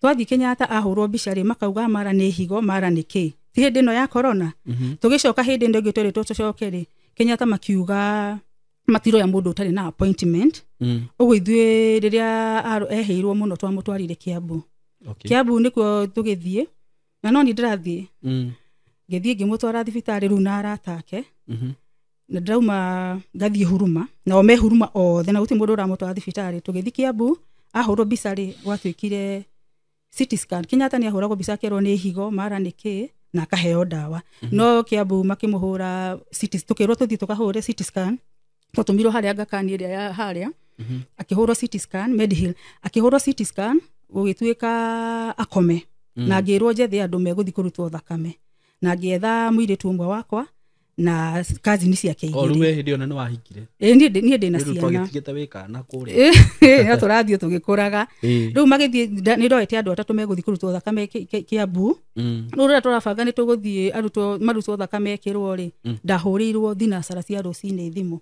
twathiĩ Kenyatta ahũrwo mbica rĩ, makauga mara nĩ higo, mara nĩ kĩ. Ti hĩndĩ ĩno ya corona. Tũgĩcoka hĩndĩ ĩno ĩngĩ tweritwo tũcoke rĩ, Kenyatta makiuga matiroya mũndũ ũtarĩ na appointment. Ũguo ithuĩ rĩrĩa eheirwo mũno twamũtwarire Kiambu. Kiambu nĩkuo tũgĩthiĩ, na no niĩ ndĩrathiĩ. Ngĩthiĩ ngĩmũtwara thibitarĩ rĩu na arata ake. Na ndĩrauma ngathiĩ Huruma, nao me Huruma othe na gũtirĩ mũndũ ũramũtwara thibitarĩ. Tũgĩthiĩ Kiambu, ahũrwo mbica rĩ, gwatuĩkire CT scan. Kenyatta nĩ ahũragwo mbica akerwo nĩ higo, mara nĩ kĩ, na akaheo ndawa. No Kiambu makĩmũhũra CT, tũkĩrwo tũthiĩ tũkahũre CT scan. Twatũmirwo harĩa Ngakani ĩrĩa ya harĩa. Akĩhũrwo CT scan, Medihill. Akĩhũrwo CT scan, gũgĩtuĩka akome. Na ngĩrwo njethe andũ megũthiĩ kũrutwo thakame. Na ngĩetha mũirĩtu ũmwe wakwa na cousin ciake igĩrĩ. O rĩu we hĩndĩ ĩyo nĩ wahikire? Ĩĩ, niĩ ndĩ na ciana. Rĩu twagĩtigĩte wĩ kana kũrĩa. Ĩĩ, no tũrathiĩ tũgĩkũraga. Rĩu magĩthiĩ, nĩ ndoete andũ atatũ megũthiĩ kũrutwo thakame Kiambu. Rĩu rĩrĩa tũrabanga nĩ tũgũthiĩ arutwo marutwo thakame ĩkĩrwo rĩ, ndahũrĩirwo thinacara cia rũcinĩ thimũ.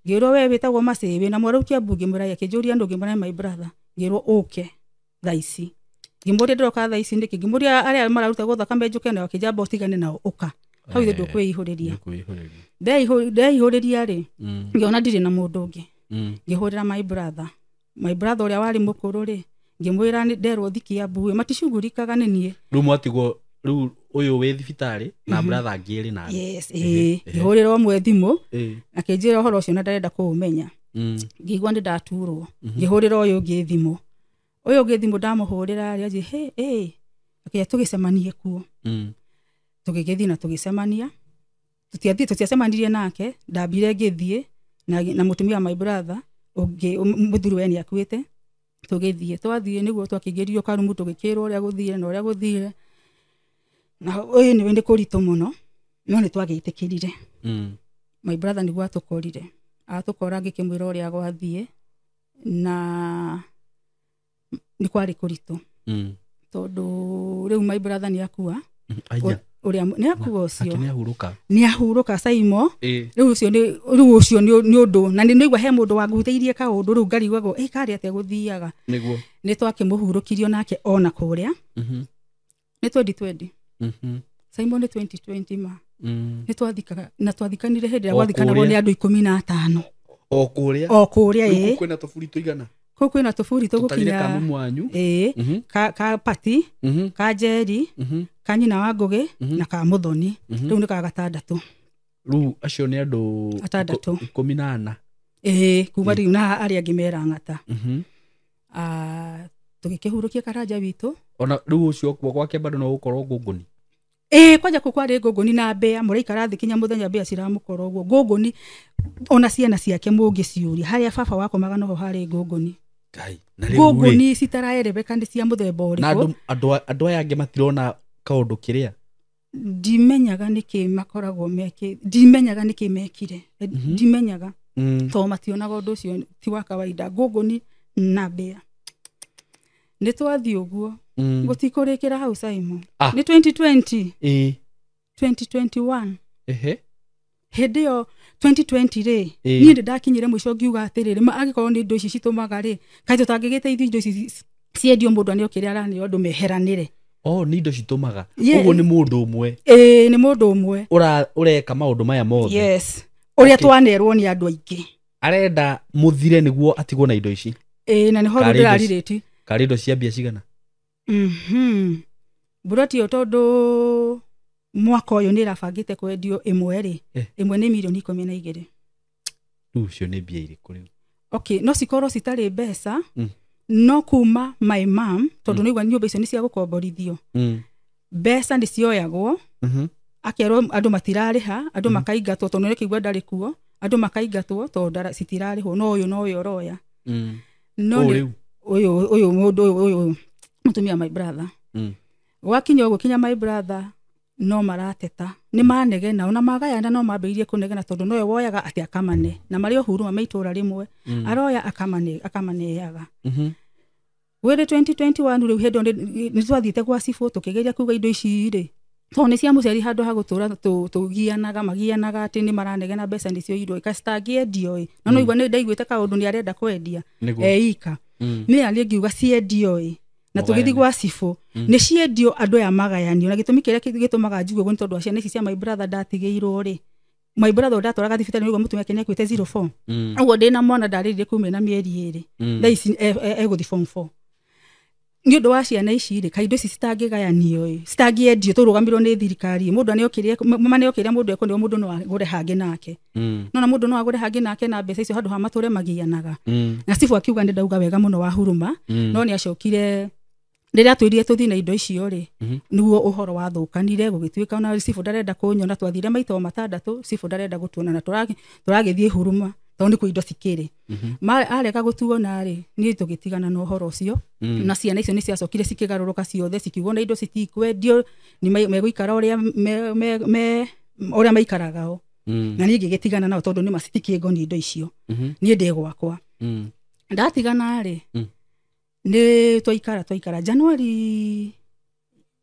Ngĩrwo we wĩtagwo Macĩ, wĩna mwarau Kiambu? Ngĩmwĩra akĩnjũria andũ, ngĩmwĩra my brother. Ngĩrwo ũke thaa ici. Ngĩmũria ndĩroka thaa ici nĩkĩ? Ngĩmũria arĩa mararutagwo thakame njũke nao, akĩnjamba ũtigane nao ũka. Hau ithe ndũkwĩihũrĩria. Ndeihũrĩria rĩ, ngĩona ndirĩ na mũndũ ũngĩ. Ngĩhũrĩra my brother. My brother ũrĩa warĩ mũkũrũ rĩ, ngĩmwĩra nĩ nderwo thiĩ Kiambu ĩ, maticugurikaga nĩ niĩ. Rĩu mwatigwo rĩu ũyũ wĩ thibitarĩ na brother angĩ erĩ nawe. Yes, ĩĩ. Ngĩhũrĩra ũmwe thimũ, akĩnjĩra ũhoro ũcio na ndarenda kũũmenya. Ngĩigua nĩ ndaturwo. Ngĩhũrĩra ũyũ ũngĩ thimũ. Ũyũ ũngĩ thimũ ndamũhũrĩra rĩ, anjĩra, he, ĩ, akĩra tũgĩcemanie kuo. Tũgĩgĩthiĩ na tũgĩcemania. Tũtiacemanirie nake, ndambire ngĩthiĩ na mũtumia wa my brother ũngĩ, mũthuri we nĩakuĩte. Tũgĩthiĩ, twathiĩ nĩguo twakĩingĩrio karumu, tũgĩkĩrwo ũrĩa gũthire na ũrĩa gũthire. Na ũyũ nĩwe nĩ kũritũ mũno, no nĩ twagĩtĩkĩrire. My brother nĩguo atũkorire. Atũkora ngĩkĩmwĩra ũrĩa gwathiĩ, na nĩ kwarĩ kũritũ. Tondũ rĩu my brother nĩ akua. Ũrĩa nĩ akua ũcio. Nĩ ahurũka. Nĩ ahurũka Saimo. Rĩu ũcio nĩ, rĩu ũcio nĩ ũndũ, na nĩ ndaigua he mũndũ wangũhutĩirie kaũndũ rĩu ngarigagwo, ĩ, karĩ atĩa gũthiaga. Nĩguo. Nĩ twakĩmũhurũkirio nake ona kũrĩa. Nĩ 2020. Saimo nĩ 2020 ma. Nĩ twathikaga, na twathikanire hĩndĩ ĩrĩa gwathikanagwo nĩ andũ 15. O kũrĩa? O kũrĩa, ĩ. Kũu kwĩna tũburi tũigana? Kũu kwĩna tũburi Tũtarire tũgũkinya ka mumu wanyu. Ĩĩ, ka Pati, ka Njeri, ka nyina wa Ngũgĩ, na ka Mũthoni. Rĩu nĩ ka gatandatũ. Rĩu acio nĩ andũ Atandatũ. 14. Ĩĩ, kuma rĩu na arĩa angĩ merang'ata. Tũgĩkĩhurũkia karanja witũ. Ona rĩu ũcio gwake bado no gũkorwo ngũngũni. Ĩĩ, kwanja kũu kwarĩ ngũngũni na mbĩa, mũraikara thĩ kinya mũthenya mbĩa ciramũkora ũguo. Ngũngũni, ona ciana ciake mũngĩciũria, harĩa baba wakomaga noho harĩ ngũngũni. Ngai, na rĩu rĩ, Ngũngũni citaraerebeka nĩ cia mũthemba ũrĩkũ? Na andũ aya angĩ matirona kaũndũ kĩrĩa? Ndimenyaga nĩkĩ makoragwo mekĩ, ndimenyaga nĩkĩ mekire. Ndimenyaga. Tondũ mationaga ũndũ ũcio ti wa kawaida. Ngũngũni na mbĩa. Nĩ twathiĩ ũguo. Gũtikũrĩkĩra hau Simon. Nĩ 2020. 2021. Hĩndĩ ĩyo 2020 rĩ, niĩ nĩ ndakinyire mũico ngiuga atĩrĩrĩ, ma angĩkorwo nĩ indo ici citũmaga rĩ, kaĩ tũtangĩgĩteithio indo ici ciendio mũndũ aneo kĩrĩa araneo andũ meheranĩre. Oh, nĩ indo citũmaga. Ũguo nĩ mũndũ ũmwe. Ĩĩ, nĩ mũndũ ũmwe. Ũreka maũndũ maya mothe. Yes. Ũrĩa twanerwo nĩ andũ aingĩ. Arenda mũthire nĩguo atigwo na indo ici. Ĩĩ, na nĩho Karĩ indo ndĩrarirĩti. Karĩ indo cia mbia cigana? Mburoti ĩyo tondũ mwaka ũyũ nĩ ĩrabangĩte kwendio ĩmwe rĩ, ĩmwe nĩ mirioni 12. Rĩu icio nĩ mbia irĩkũ rĩu? Okay, no cikorwo citarĩ mbeca, no kuma my mom, tondũ nĩigua nyũmba icio nĩ cia gũkomborithio, mbeca nĩ cioyagwo, akerwo andũ matirarĩha, andũ makaingatwo tondũ nĩkĩigua ndarĩ kuo, andũ makaingatwo tondũ citirarĩhwo, no ũyũ nowe ũroya. No ũyũ ũyũ mũndũ ũyũ mũtumia my brother. Gwakinya ũguo kinya my brother no marateta, nĩ manegena, ona magayana no mambĩrĩirie kũnegena tondũ nowe woyaga atĩ akamane, na marĩ o huruma me itũra rĩmwe, aroya akamaneaga. Gwĩrĩ 2021 rĩu hĩndĩ ĩyo nĩ twathiĩte gwa cibũ tũkĩgeria kuga indo ici rĩ, tondũ nĩ cia mũciari handũ ha gũtũra tũgianaga, magianaga atĩ nĩ maranegena mbeca nĩcio irwo, citangĩendio ĩ, no noigua nĩ ndaiguĩte kaũndũ nĩ arenda kwendia eika, nĩ niĩ ngiuga ciendio ĩ, na tũgĩthiĩ gwa cibũ nĩ ciendio andũ aya magayanio, na gĩtũmi kĩrĩa gĩtũmaga njuge ũguo nĩ tondũ wa ciana ici cia my brother ndatigĩirwo rĩ, my brother ndatwaraga thibitarĩ nĩguo mũtumia wake nĩakuĩte 04, ũguo ndĩna mwana ndarĩrire kuma ena mĩeri 2, thaa ici egũthiĩ form 4. Nĩ ũndũ wa ciana ici rĩ, kaĩ indo ici citangĩgayanio ĩ, citangĩendio tũrũgamĩrwo nĩ thirikari, mũndũ aneo kĩrĩa mũndũ ekũneo, mũndũ no agũre hangĩ nake, no na mũndũ no agũre hangĩ nake na mbeca icio handũ ha matũre magianaga. Na cibũ akiuga nĩ ndauga wega mũno wa huruma, no nĩ acokire rĩrĩa twĩrire tũthiĩ na indo icio rĩ, nĩguo ũhoro wathũkanire, gũgĩtuĩka ona cibũ ndarenda kũnyona, twathire maita o matandatũ, cibũ ndarenda gũtuona, na tũragĩthiĩ huruma tondũ nĩkuo indo cikĩrĩ. Arega gũtuona rĩ, niĩ tũgĩtigana na ũhoro ũcio, na ciana icio nĩ ciacokire cikĩgarũrũka ciothe, cikiuga ona indo citikwendio, nĩ megũikara ũrĩa maikaraga o. Na niĩ ngĩgĩtigana nao tondũ nĩma citikĩngoniĩ indo icio, niĩ ndĩ gwakwa. Ndatigana rĩ, nĩ twaikara January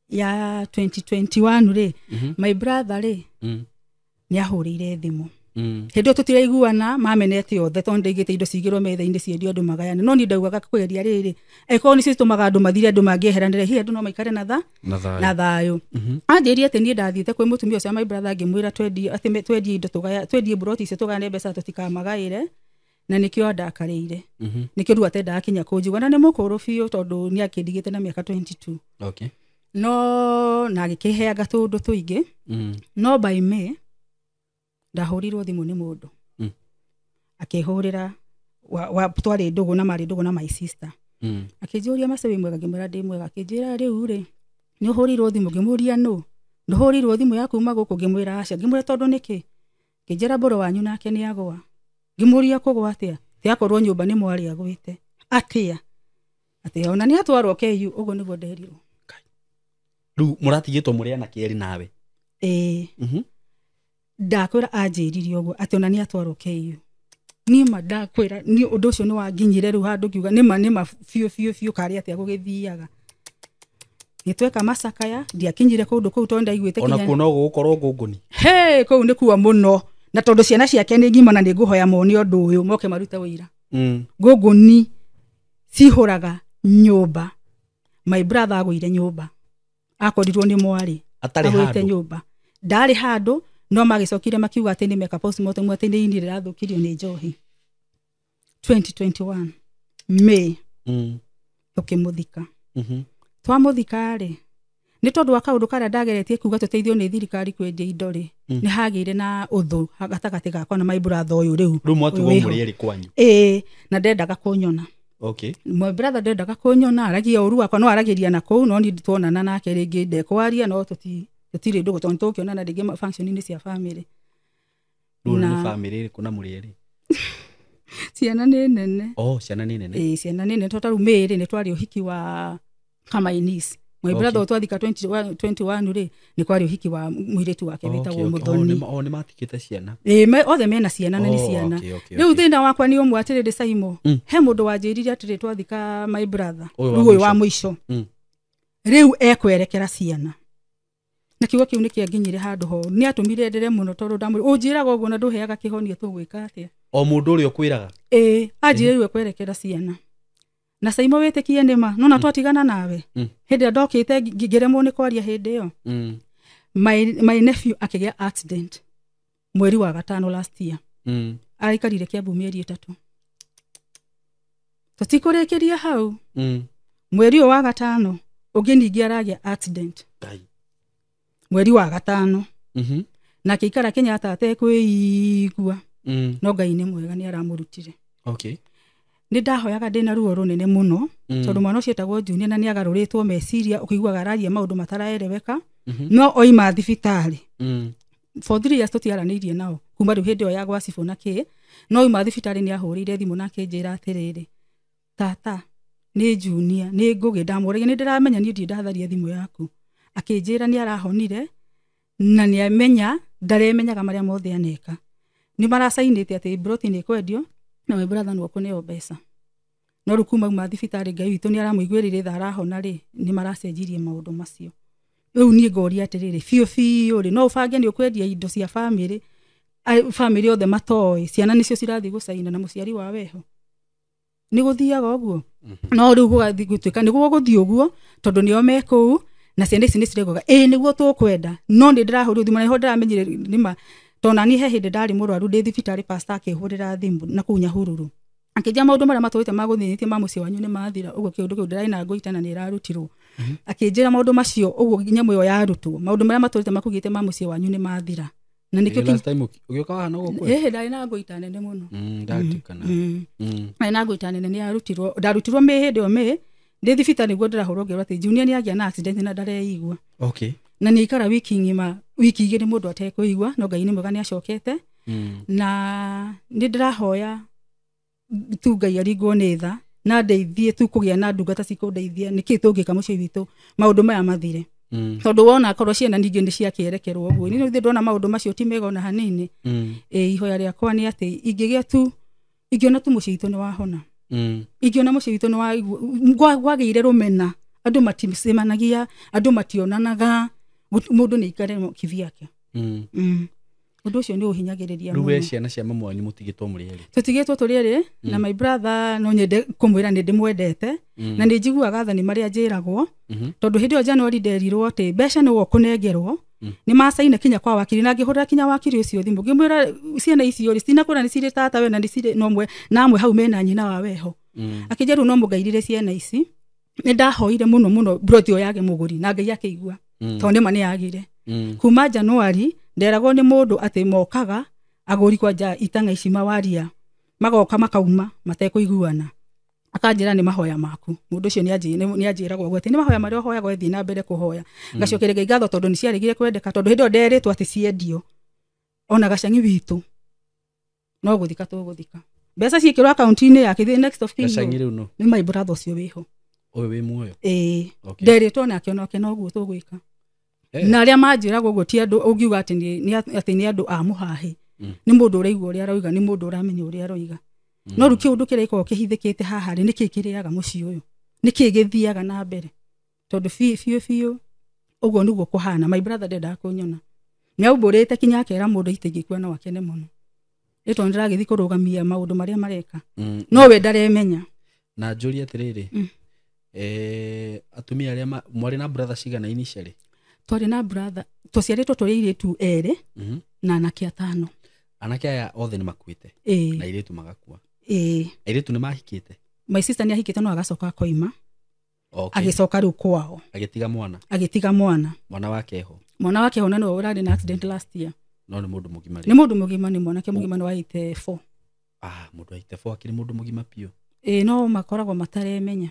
ya 2021 rĩ, my brother rĩ, nĩ ahũrĩire thimũ. Hĩndĩ ĩyo tũtiraiguana, mamenete othe tondũ ndaigĩte indo cigĩrwo metha-inĩ ciendio andũ magayane, no niĩ ndaugaga kũgeria rĩrĩ, angĩkorwo nĩcio citũmaga andũ mathire, andũ mangĩeheranĩra, hihi andũ no maikare na thayũ. Anjĩrire atĩ niĩ ndathiĩte kwĩ mũtumia ũcio my brother ngĩmwĩra twendie indo twendie mburoti icio tũgayane mbeca tũtikamagaĩre, na nĩkĩo andakarĩire, nĩkĩo rĩu atendaga kinya kũnjigua, na nĩ mũkũrũ biũ tondũ nĩ akĩndigĩte na mĩaka 22. Okay. No na agĩkĩheanga tũũndũ tũingĩ, no by May ndahũrirwo thimũ nĩ mũndũ, akĩhũrĩra twarĩ ndũgũ na marĩ ndũgũ na my sister, akĩnjũria Mercy wĩ mwega, ngĩmwĩra ndĩ mwega, akĩnjĩra rĩu rĩ nĩ ũhũrirwo thimũ, ngĩmũria nũ, ndũhũrirwo thimũ ya kuma gũkũ, ngĩmwĩra aca, ngĩmwĩra tondũ nĩkĩ, ngĩnjĩra mbũrũ wanyu nake nĩ agũa, ngĩmũria kũgũa atĩa, ti akorwo nyũmba nĩ mwarĩ agwĩte atĩa, atĩ ona nĩ atwarwo KU, ũguo nĩguo nderirwo. Rĩu mũratigĩtwo mũrĩ anake erĩ nawe? Ĩĩ. Ndakwĩra anjĩrire ũguo atĩ ona nĩ atwarwo KU. Niĩ ma ndakwĩra niĩ ũndũ ũcio nĩ wanginyire rĩu handũ ngiuga nĩma biũ biũ biũ karĩ atĩa gũgĩthiaga. Nĩ tweka macakaya, ndiakinyire kũndũ kũu tondũ ndaiguĩte kinya. Ona kuo no gũgũkorwo ngũngũni. He, kũu nĩ kuo mũno, na tondũ ciana ciake nĩ ng'ima na nĩ ngũhoya mone ũndũ ũyũ moke marute wĩira. Ngũngũni cihũraga nyũmba. My brother agũire nyũmba, akorirwo nĩ mwarĩ atarĩ handũ nyũmba, ndarĩ handũ, no magĩcokire makiuga atĩ nĩ meka postmortem atĩ nĩ ini rĩrathũkirio nĩ njohi. 2021 May tũkĩmũthika. Twamũthika rĩ, nĩ tondũ wa kaũndũ karĩa ndageretie kuga tũteithio nĩ thirikari kwendia indo rĩ, nĩ hagĩire na ũthũ gatagatĩ gakwa na my brother ũyũ rĩu. Rĩu mwatigwo mũrĩ erĩ kwanyu? Ĩĩ, na ndendaga kũnyona. Okay. My brother ndendaga kũnyona, aragia ũru wakwa, no aragĩria na kũu, no niĩ tuonana nake rĩngĩ ndekwaria, no tũtirĩ ndũgũ tondũ tũkĩonana rĩngĩ function-inĩ cia family. Rĩu nĩ family ĩrĩkũ na mũrĩ erĩ? Ciana nĩ nene. Oh, ciana nĩ nene. Ĩĩ, ciana nĩ nene, tondũ rĩu May rĩ nĩ twarĩ ũhiki wa my niece. My brother twathika 2021 rĩ, nĩ kwarĩ ũhiki wa mũirĩtu wake wĩtagwo Mũthoni. Oh, nĩ matigĩte ciana. Ĩĩ, othe mena ciana na nĩ ciana. Rĩu thĩna wakwa nĩ ũmwe atĩrĩrĩ Saimo, he mũndũ wanjĩrire atĩrĩ twathika my brother, rĩu ũyũ wa mũico, rĩu ekwerekera ciana. Na kiugo kĩu nĩ kĩanginyire handũ ho, nĩ atũmire ndĩre mũno tondũ ndamwĩra ũnjĩraga ũguo na ndũheaga kĩhonia tũgwĩka atĩa. O mũndũ ũrĩa ũkwĩraga? Ĩĩ, anjĩrire rĩu ekwerekera ciana. Na Saimo wĩtĩkie nĩma, no na twatigana nawe, hĩndĩ ĩrĩa ndokĩte ngĩremwo nĩ kwaria hĩndĩ ĩyo. My nephew akĩgĩa accident mweri wa gatano last year. Araikarire Kiambu mĩeri 3. Tũtikũrĩkĩria hau. Mweri ũyũ wa gatano ũngĩ ningĩ aragĩa accident. Mweri wa gatano. Na akĩikara Kenyatta atekwĩigua. No Ngai nĩ mwega nĩ aramũrutire. Okay. Nĩ ndahoyaga ndĩna ruo rũnene mũno tondũ mwana ũcio etagwo Junior na nĩ agarũrĩtwo meciria ũkĩiguaga araria maũndũ mataraereweka. No oima thibitarĩ for 3 years tũtiaranĩirie nao kuma rĩu hĩndĩ ĩyo ya gwa cibũ na kĩ no oima thibitarĩ nĩ ahũrĩire thimũ na akĩnjĩra atĩrĩrĩ tata nĩ Junior nĩ Ngũgĩ ndamũragia nĩ ndĩramenya niĩ ndirĩ ndatharia thimũ yaku akĩnjĩra nĩ arahonire na nĩ amenya ndaremenyaga marĩa mothe aneka nĩ maracainĩte atĩ broti nĩ ĩkwendio na my brother nĩ ũkũneo mbeca no rĩu kuma uma thibitarĩ Ngai witũ nĩ aramũiguĩrĩire tha arahona rĩ nĩ maracenjirie maũndũ macio rĩu niĩ ngoria atĩrĩrĩ biũ biũ rĩ no ũbange nĩ ũkwendia indo cia bamĩrĩ bamĩrĩ othe matoĩ ciana nĩcio cirathiĩ gũcaina na mũciari wa weho nĩ gũthiaga ũguo no rĩu gũgathiĩ gũtuĩka nĩguo gũthiĩ ũguo tondũ nĩo me kũu na ciana ici nĩ ciregoga ĩĩ nĩguo tũkwenda no nĩ ndĩrahũrwo thimũ na nĩho ndĩramenyire nĩma tondũ nani he hĩndĩ ndarĩ mũrwaru ndĩ thibitarĩ pastor akĩhũrĩra thimũ na kũu Nyahururu akĩnjia maũndũ marĩa matũrĩte magũthĩnĩtie ma mũciĩ wanyu nĩ mathira ũguo kĩũndũ kĩu ndĩrarĩ na ngũita na nĩ ĩrarutirwo akĩnjĩra maũndũ macio ũguo nyamũ ĩyo yarutwo maũndũ marĩa matũrĩte makugĩte ma mũciĩ wanyu nĩ mathira na nĩkĩo last time ũgĩũka haha no gũkũ ĩĩ ndarĩ na ngũita nene mũno ndaririkana ndarĩ na ngũita nene nĩ yarutirwo ndarutirwo mĩ hĩndĩ ĩyo mĩ ndĩ thibitarĩ nĩguo ndĩrahũrwo ngĩrwo atĩ Junior nĩ agĩa na accident na ndareigua. Okay. Na nĩ aikara wiki ng'ima wiki igĩrĩ mũndũ atekũigua no Ngai nĩ mwega nĩ acokete na nĩ ndĩrahoya tu Ngai aringwo nĩ tha na ndeithie tu kũgĩa na ndungata cikũndeithia nĩkĩ tũngĩka mũciĩ witũ maũndũ maya mathire tondũ wona akorwo ciana ningĩ nĩ ciakĩerekerwo ũguo niĩ ndona maũndũ macio ti mega ona hanini ihoya rĩakwa nĩ atĩ ingĩgĩa tu ingĩona tu mũciĩ witũ nĩ wahona ingĩona mũciĩ witũ nĩ gwagĩire rũmena andũ maticemanagia andũ mationanaga mũndũ nĩ aikare kivyake ũndũ ũcio nĩ ũhinyagĩrĩria mũno. Rĩu we ciana cia mamu wanyu mũtigĩtwo mũrĩ erĩ? Tũtigĩtwo tũrĩ erĩ na my brother no nyende kũmwĩra nĩ ndĩmwendete na nĩ njiguaga athani marĩa njĩragwo tondũ hĩndĩ ĩyo January nderirwo atĩ mbeca nĩwe ũkũnengerwo nĩ macaina kinya kwa wakiri na ngĩhũrĩra kinya wakiri ũcio thimũ ngĩmwĩra ciana icio rĩ cinakũra nĩ cirĩ tata we na nĩ cirĩ no mwe na amwe hau mena nyina wa weho akĩnjĩra rĩu no mũngairire ciana ici nĩ ndahoire mũno mũno broti ĩyo yage mũgũri na Ngai akĩigua tondũ nĩma nĩ yagire kuma January nderagwo nĩ mũndũ atĩ mokaga agũri kwanja itang'a ici mawaria magoka makauma matekũiguana akanjĩra nĩ mahoya maku mũndũ ũcio nĩ anjĩragwo ũguo atĩ nĩ mahoya marĩa ũhoyaga ũthiĩ na mbere kũhoya ngacokeria Ngai ngatho tondũ nĩ ciaregire kwendeka tondũ hĩndĩ ĩyo nderĩtwo atĩ ciendio ona gacang'i witũ no gũthika tũgũthika mbeca ciĩkĩrwo akaunti-inĩ yake the next of kin gacang'i rĩu no nĩ my brother ũcio wĩho ũyũ wĩ muoyo ĩĩ nderĩtwo nake onake noguo tũgwĩka na arĩa manjĩragwo ũguo ti andũ ũngiuga atĩ nĩ andũ a mũhahĩ nĩ mũndũ ũraigua ũrĩa aroiga nĩ mũndũ ũramenya ũrĩa aroiga no rĩu kĩũndũ kĩrĩa gĩkoragwo kĩhithĩkĩte haha rĩ nĩkĩĩ kĩrĩaga mũciĩ ũyũ nĩkĩĩ gĩthiaga na mbere tondũ biũ biũ biũ ũguo nĩguo kũhana my brother ndendaga kũnyona nĩaumbũrĩte kinya akera mũndũ itingĩkua no akene mũno nĩ tondũ ndĩragĩthiĩ kũrũgamia maũndũ marĩa mareka no we ndaremenya na njũrie atĩrĩrĩ atumia arĩa mwarĩ na brother cigana initially twarĩ na brother tũciarĩtwo tũrĩ airĩtu erĩ na anake atano anake aya othe nĩ makuĩte na airĩtu magakua airĩtu nĩ mahikĩte my sister nĩ ahikĩte no agacoka akoima agĩcoka rĩu kwao agĩtiga mwana mwana wake ho mwana wake ho na nĩwe ũrarĩ na accident last year no nĩ mũndũ mũgima nĩ mũndũ mũgima nĩ mwanake mũgima nĩ wa 84 mũndũ wa 84 akĩrĩ mũndũ mũgima biũ no makoragwo mataremenya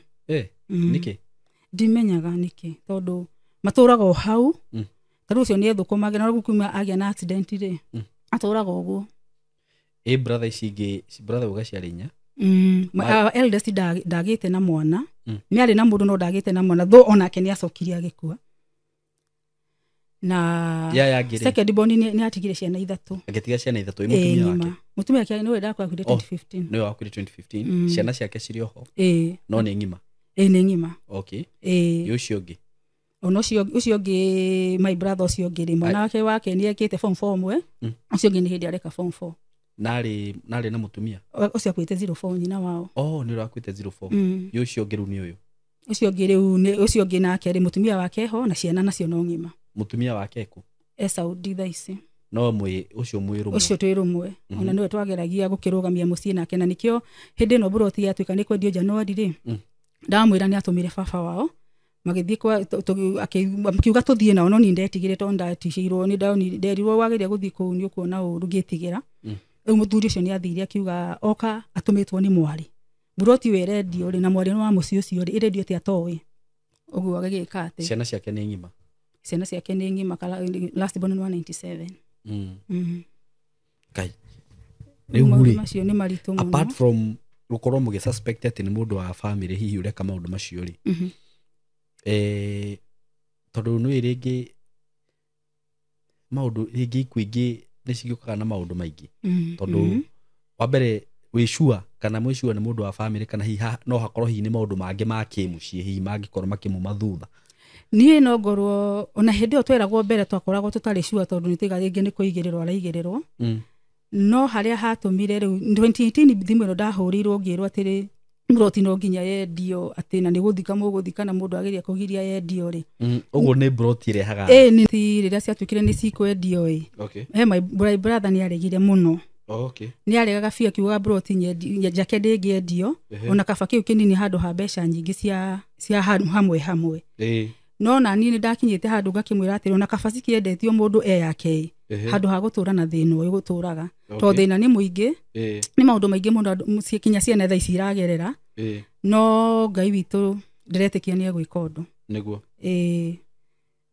nĩkĩ ndimenyaga nĩkĩ tondũ matũraga o hau tarĩu ũcio nĩ ethũkũmagĩra no kuma agĩa na accident rĩ atũraga ũguo brother ici ingĩ brother uga ciarĩ inya eldest ndagĩte na mwana nĩ arĩ na mũndũ no ndagĩte na mwana though onake nĩ acokirie agĩkua na second born nĩ atigire ciana ithatũ agĩtiga ciana ithatũ ĩ mũtumia wake mũtumia wake nĩwe ndakuire 2015 nĩwe wakuire 2015 ciana ciake cirĩ oho no nĩ ng'ima nĩ ng'ima okay ũcio ũngĩ ona ũcio ũngĩ my brother ũcio ũngĩ rĩ mwana wake nĩ ekĩte form 4 mwe ũcio ũngĩ nĩ hĩndĩ areka form 4 narĩ na mũtumia ũcio akuĩte 04 nyina wao nĩ ũrĩa akuĩte 04 ũcio ũngĩ rĩu nĩ ũyũ ũcio ũngĩ rĩu nĩ ũcio ũngĩ nake rĩ mũtumia wake ho na ciana nacio no ng'ima mũtumia wake kũ e Saudi thaa ici no mwĩ ũcio mwĩ rũmwe ũcio twĩ rũmwe ona nĩwe twageragia gũkĩrũgamia mũciĩ nake na nĩkĩo hĩndĩ ĩno mburoti yatuĩka nĩ kwendio January rĩ ndamwĩra nĩ atũmire baba wao magĩthiĩ akiuga tũthiĩ nao no niĩ ndetigĩre tondũ ndaticĩirwo nĩ nderirwo wagĩrĩire gũthiĩ kũu nĩ ũkuona ũru ngĩtigĩra Rĩu mũthuri ũcio nĩ athire akiuga oka atũmĩtwo nĩ mwarĩ buroti ĩyo ĩrendio rĩ na mwarĩ nĩ wa mũciĩ ũcio rĩ ĩrendio atĩ atoĩ ũguo agĩgĩka atĩ Ciana ciake nĩ ng'ima. Ciana ciake nĩ ng'ima, last born nĩ wa 97. Ngai. Rĩu Rĩu rĩ macio nĩ maritũ mũno. Apart from gũkorwo mũgĩ suspect atĩ nĩ mũndũ wa family hihi ũreka maũndũ macio rĩ, tondũ nĩ rĩngĩ maũndũ rĩngĩ ikuũ ingĩ nĩ cigĩũkaga na maũndũ maingĩ, tondũ wa mbere wĩ sure kana mwĩ sure nĩ mũndũ wa family, kana hihi no hakorwo hihi nĩ maũndũ mangĩ ma kĩmũciĩ hihi mangĩkorwo makĩmuma thutha. Niĩ no ngorwo ona hĩndĩ ĩyo tweragwo mbere twakoragwo tũtarĩ sure, tondũ nĩ tuiga rĩngĩ nĩ kũigĩrĩrwo araigĩrĩrwo. No harĩa hatũmire rĩu 2018 thimũ ĩno ndahũrĩirwo ngĩrwo atĩrĩ mburoti no nginya yendio, atĩ na nĩ gũthika mũgũthika na mũndũ ageria kũgiria yendio rĩ. Ũguo nĩ mburoti ĩrehaga. Ĩ nĩ rĩrĩa ciatuĩkire nĩ cikwendio ĩ, he my brother nĩ aregire mũno. Nĩ aregaga biũ akiugaga mburoti njake ndĩngĩendio, ona kaba kĩu kĩnini handũ ha mbeca nyingĩ cia hamwe hamwe. No na niĩ nĩ ndakinyĩte handũ ngakĩmwĩra atĩrĩ ona kaba cikĩendetio mũndũ e yake handũ ha gũtũra na thĩna ũyũ gũtũraga, tondũ thĩna nĩ mũingĩ, nĩ maũndũ maingĩ mũno kinya ciana thaa ici iragerera. No Ngai witũ ndĩretĩkia nĩ egwĩka ũndũ. Nĩguo.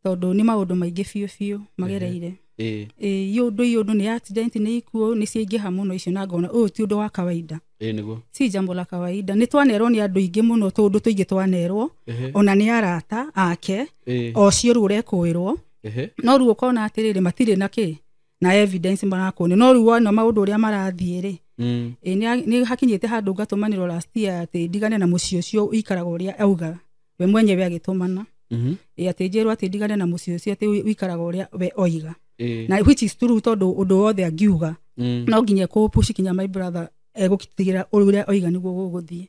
Tondũ nĩ maũndũ maingĩ biũ biũ magereire. Ũndũ nĩ accident, nĩ ikuũ, nĩ ciaingĩha mũno icio, na ngona ũyũ ti ũndũ wa kawaida. Nĩguo. Si jambo la kawaida. Nĩ twanerwo nĩ andũ aingĩ mũno tũndũ tũingĩ twanerwo, ona nĩ arata ake o cio rĩu ũrekũĩrwo. No rĩu ũkona atĩrĩrĩ matirĩ na kĩ na evidence marakuonia, no rĩu wona maũndũ ũrĩa marathiĩ rĩ, nĩ hakinyĩte handũ ngatũmanĩrwo last year atĩ ndigane na mũciĩ ũcio ũikaraga ũrĩa auga we mwenyewe agĩtũmana. Atĩ njĩrwo atĩ ndigane na mũciĩ ũcio atĩ ũikaraga ũrĩa we oiga. Na which is true, tondũ ũndũ wothe angiuga no nginya kũpush kinya my brother egũtigĩra ũrĩa oiga nĩguo gũgũthiĩ.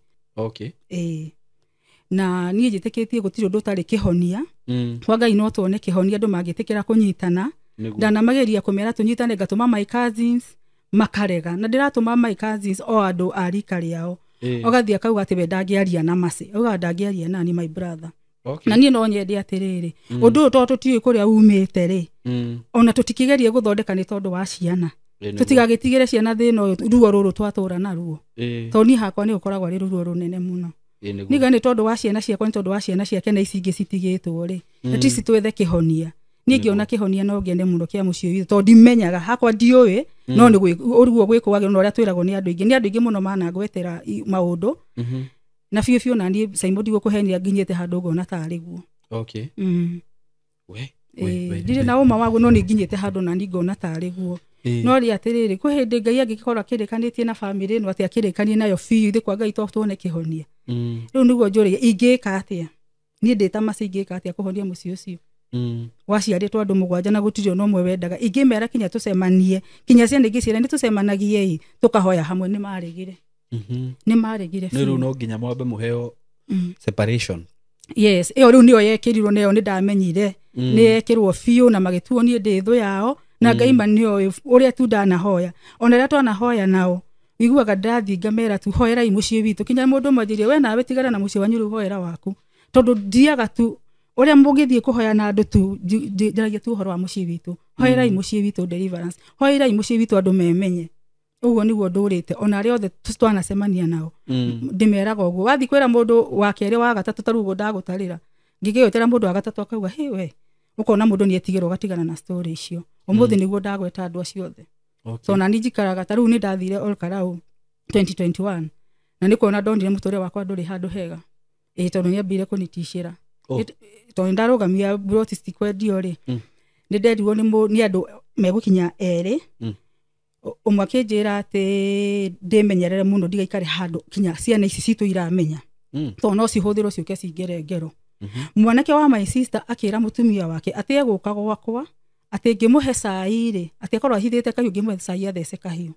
Na niĩ njĩtĩkĩtie gũtirĩ ũndũ ũtarĩ kĩhonia. Kwa Ngai no tuone kĩhonia andũ mangĩtĩkĩra kũnyitana. Ndanamageria kũmera tũnyitane, ngatũma my cousins makarega, na ndĩratũma my cousins o andũ a rika rĩao. Ũgathiĩ akauga atĩ we ndangĩaria na Mercy, auga ndangĩaria nani my brother. Na niĩ no nyende atĩrĩrĩ, ũndũ ũyũ tondũ tũtiũĩ kũrĩa umĩte rĩ, ona tũtikĩgerie gũthondeka nĩ tondũ wa ciana. Tũtigagĩtigĩre ciana thĩna ũyũ ruo rũrũ twatũra naruo. Tondũ niĩ hakwa nĩ gũkoragwo arĩ ruo rũnene mũno. Niga nĩ tondũ wa ciana ciakwa, nĩ tondũ wa ciana ciake na ici ingĩ citigĩtwo rĩ, at least twethe kĩhonia. Niĩ ngĩona kĩhonia no ngene mũno kĩa mũciĩ witũ, tondũ ndimenyaga hakwa ndiũĩ, no nĩ ũruo gwĩkũagĩrwo na ũrĩa twĩragwo nĩ andũ aingĩ. Nĩ andũ aingĩ mũno manangwetera maũndũ. Na biũ biũ na niĩ Simon ndigũkũhenia nginyĩte handũ ngona tarĩ guo. Ndirĩ na ũma waguo, no nĩ nginyĩte handũ na niĩ ngona tarĩ guo. No rĩ atĩrĩrĩ, kwĩ hĩndĩ Ngai angĩkorwo akĩrĩkanĩtie na family ĩno atĩ akĩrĩkanie nayo biũ, ithuĩ kwa Ngai to tuone kĩhonia. Rĩu nĩguo njũrĩe ingĩka atĩa? Niĩ ndĩ ta Mercy ingĩka atĩa kũhonia mũciĩ ũcio? Waciarĩtwo andũ mũgwanja na gũtirĩ ona ũmwe wendaga. Ingĩmera kinya tũcemanie, kinya ciana ingĩ ciĩre nĩ tũcemanagie ĩ, tũkahoya hamwe, nĩ maregire. Nĩ maregire Nĩ rĩu biũ. no nginya mwambe mũheo separation. Yes, ĩyo rĩu nĩyo yekĩrirwo, na ĩyo nĩ ndamenyire. Nĩ yekĩrwo biũ na magĩtuo niĩ ndĩ thũ yao, na Ngai ma nĩoĩ ũrĩa tu ndanahoya. Ona rĩrĩa twanahoya nao, iguaga ndathiĩ ngamera tu hoerai mũciĩ witũ. Kinya mũndũ ũmwe anjĩrire, we nawe tigana na mũciĩ wanyu rĩu hoera waku. Tondũ ndiaga tu ũrĩa mũngĩthiĩ kũhoya na andũ tu, njaragia tu ũhoro wa mũciĩ witũ. Hoerai mũciĩ witũ deliverance. Hoerai mũciĩ witũ andũ memenye. Ũguo nĩguo ndũrĩte. Ona arĩa othe twanacemania nao, ndĩmeraga ũguo. Wathiĩ kwĩra mũndũ wa kerĩ wa gatatũ ta rĩu ũguo ndagũtarĩra, ngĩgĩgwĩtĩra mũndũ wa gatatũ akauga, hĩ we, ũkona mũndũ nĩ etigĩra ũgatigana na story icio. Ũmũthĩ nĩguo ndagweta andũ acio othe. So na niĩ njikaraga ta rĩu nĩ ndathire Ol Kalou 2021, na nĩ kuona ndonire mũtũrĩre wakwa ndũrĩ handũ hega. Tondũ nĩ ambire kũniticĩra. Tondũ ndarũgamia broti citikwendio rĩ, nĩ nderirwo nĩ andũ megũkinya erĩ. Ũmwe akĩnjĩra atĩ ndĩmenyerere mũno ndigaikare handũ kinya ciana ici citũ iramenya. Tondũ no cihũthĩrwo ciũke cingere ngero. Mwanake wa my sister akĩra mũtumia wake atĩ egũka gwakwa, atĩ ngĩmũhe cai rĩ, atĩ akorwo ahithĩte kahiũ ngĩmũhe cai athece kahiũ.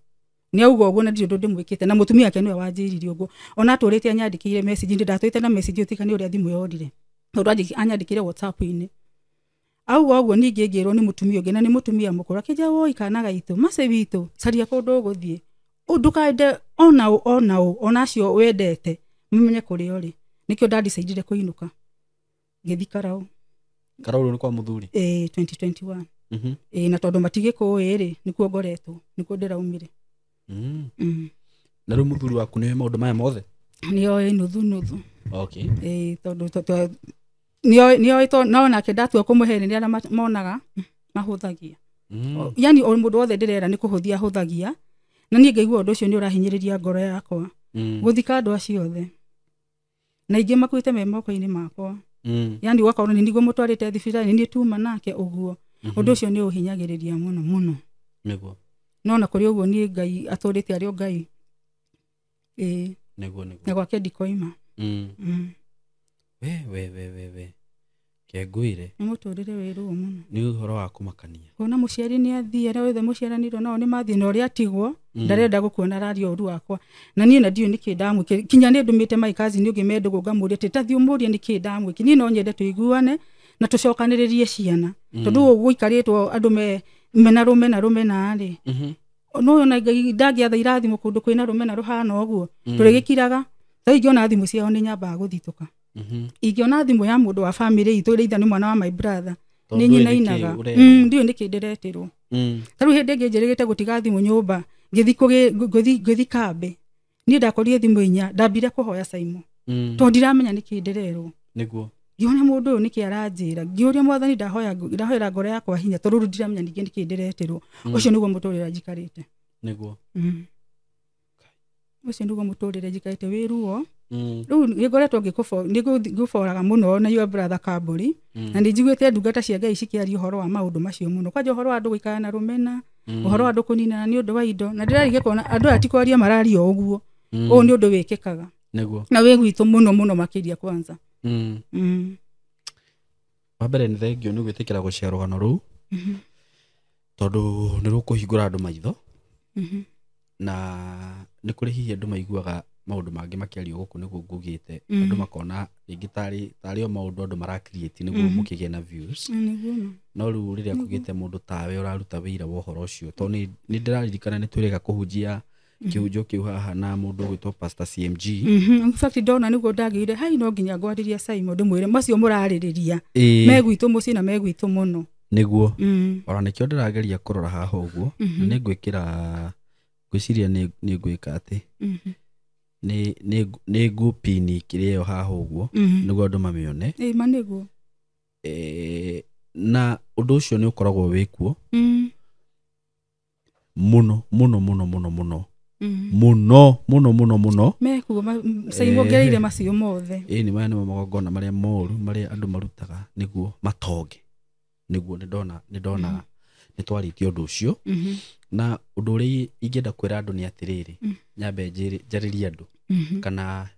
Nĩ auga ũguo na ndirĩ ũndũ ndĩmwĩkĩte, na mũtumia wake nĩwe wanjĩrire ũguo. Ona atũrĩte anyandĩkĩire message, ndĩ ndatũrĩte na message ĩyo tiga nĩ ũrĩa thimũ yorire. Tondũ anyandĩkĩire WhatsApp-inĩ. Auga ũguo ningĩ ngĩrwo nĩ mũtumia ũngĩ, na nĩ mũtumia mũkũrũ, akĩnjĩra, woi kana gaitũ, Mercy witũ, caria kũndũ ũgũthiĩ. Ndũkende ona ũ, ona ũ, ona acio wendete, mamenye kũrĩa ũrĩ. Nĩkĩo ndandicaidire kũinũka. Ngĩthiĩ Karau. Karau rĩu nĩ kwa mũthuri? 2021. Na tondũ matigĩkũĩ rĩ, nĩkuo ngoretwo, nĩkuo ndĩraumire. Na rĩu mũthuri waku nĩoĩ maũndũ maya mothe? Nĩoĩ nuthu nuthu. Okay. Ĩĩ, tondũ nĩoĩ, no nake ndatua kũmũhe nĩ arĩa monaga mahũthagia. Yani o mũndũ wothe ndĩrera nĩ kũhũthia hũthagia, na niĩ ngaigua ũndũ ũcio nĩ ũrahinyĩrĩria ngoro yakwa. Gũthika andũ acio othe na ingĩ makuĩte me moko-inĩ makwa. Yani ũgakorwo nĩ niguo mũtwarĩte thibitarĩ, nĩ tuma nake ũguo. Ũndũ ũcio nĩ ũhinyagĩrĩria mũno mũno. Nĩguo. No na kũrĩ ũguo niĩ Ngai atũrĩte arĩ o Ngai. Ĩĩ. Nĩguo nĩguo. Na gwake ndikoima. We kengwire. Nĩ mũtũrĩre wĩ ruo mũno. Nĩ ũhoro wa kũmakania. Kuona mũciari nĩ athiĩ, arĩa othe mũciaranĩirwo nao nĩ mathiĩ, na ũrĩa atigwo ndarenda gũkuona araria ũru wakwa. Na niĩ na ndiũĩ nĩkĩ ndamwĩkĩra. Kinya nĩ ndũmĩte my cousin ũngĩ me ndũgũ ngamũria atĩ ta thiĩ ũmũrie nĩkĩ ndamwĩkĩra. Niĩ no nyende tũiguane na tũcokanĩrĩrie ciana. Tondũ ũguo gũikarĩtwo andũ mena rũmena rũmena rĩ. No ona Ngai ndangĩatha irathimo kũndũ kwĩna rũmena rũhana ũguo. Tũrĩgĩkiraga. Ta ingĩona thimũ ciao nĩ nyambaga gũthitũka. Ingĩona thimũ ya mũndũ wa family itũ ĩrĩa itha nĩ mwana wa my brother, nĩ nyinainaga. Ndiũĩ nĩkĩ ndĩretirwo. Ta rĩu hĩndĩ ĩngĩ njĩrĩgĩte gũtiga thimũ nyũmba, ngĩthiĩ kambĩ. Niĩ ndakorire thimũ inya, ndambire kũhoya Simon. Tondũ ndiramenya nĩkĩ ndĩrerwo. Nĩguo. Ngĩona mũndũ ũyũ nĩkĩ aranjĩra, ngĩũria mwathani ndahoera ngoro yakwa hinya, tondũ rĩu ndiramenya ningĩ nĩkĩ ndĩretirwo. Ũcio nĩguo mũtũrĩre njikarĩte. Nĩguo. Ũcio nĩguo mũtũrĩre njikarĩte wĩ ruo. Rĩu nĩngoretwo ngĩgũboraga mũno na your brother Kambũri, na nĩ njiguĩte ndungata cia Ngai cikĩaria ũhoro wa maũndũ macio mũno. Kwanja ũhoro wa andũ gũikara na rũmena, ũhoro wa andũ kũninana nĩ ũndũ wa indo, na ndĩrarigĩka kuona andũ aya ti kwaria mararia o ũguo. Ũũ nĩ ũndũ wĩkĩkaga. Nĩguo. Na wĩ gwitũ mũno mũno makĩria kwanza. Wa mbere nĩ thengio nĩ gwĩtĩkĩra gũcea rũgano rũu, tondũ nĩ rũkũhingũra andũ maitho. Na nĩ kũrĩ hihi andũ maiguaga maũndũ mangĩ makĩario gũkũ nĩguo ngugĩte, andũ makona rĩngĩ tarĩ o maũndũ andũ mara create nĩguo mũkĩgĩe na views. No rĩu rĩrĩa kũgĩte mũndũ tawe ũraruta wĩra wa ũhoro ũcio, tondũ nĩ ndĩraririkana nĩ twĩrĩga kũhunjia kĩhunjio kĩu haha na mũndũ ũgwĩtwo Pastor CMG. In fact ndona nĩguo ndagĩire hai no nginya ngwarĩria Simon ndĩmwĩre macio mũrarĩrĩria me gwitũ mũciĩ na me gwitũ mũno. Nĩguo. Ona nĩkĩo ndĩrageria kũrora haha ũguo, nĩ ngwĩkĩra ngwĩciria nĩ ngwĩka atĩ nĩ ngũpini kĩrĩa ĩyo haha ũguo, nĩguo andũ mamĩone. Ĩĩ, ma nĩguo. Na ũndũ ũcio nĩ ũkoragwo wĩkuo mũno mũno mũno mũno mũno. Mũno mũno mũno mũno. Mekuo Simon ngereire macio mothe. Ĩĩ, nĩ maya nĩmo magongona marĩa moru marĩa andũ marutaga nĩguo matonge. Nĩguo nĩ ndona nĩ twarĩtie ũndũ ũcio. Na ũndũ ũrĩa ingĩenda kwĩra andũ nĩ atĩrĩrĩ, nyambe njarĩrie andũ kana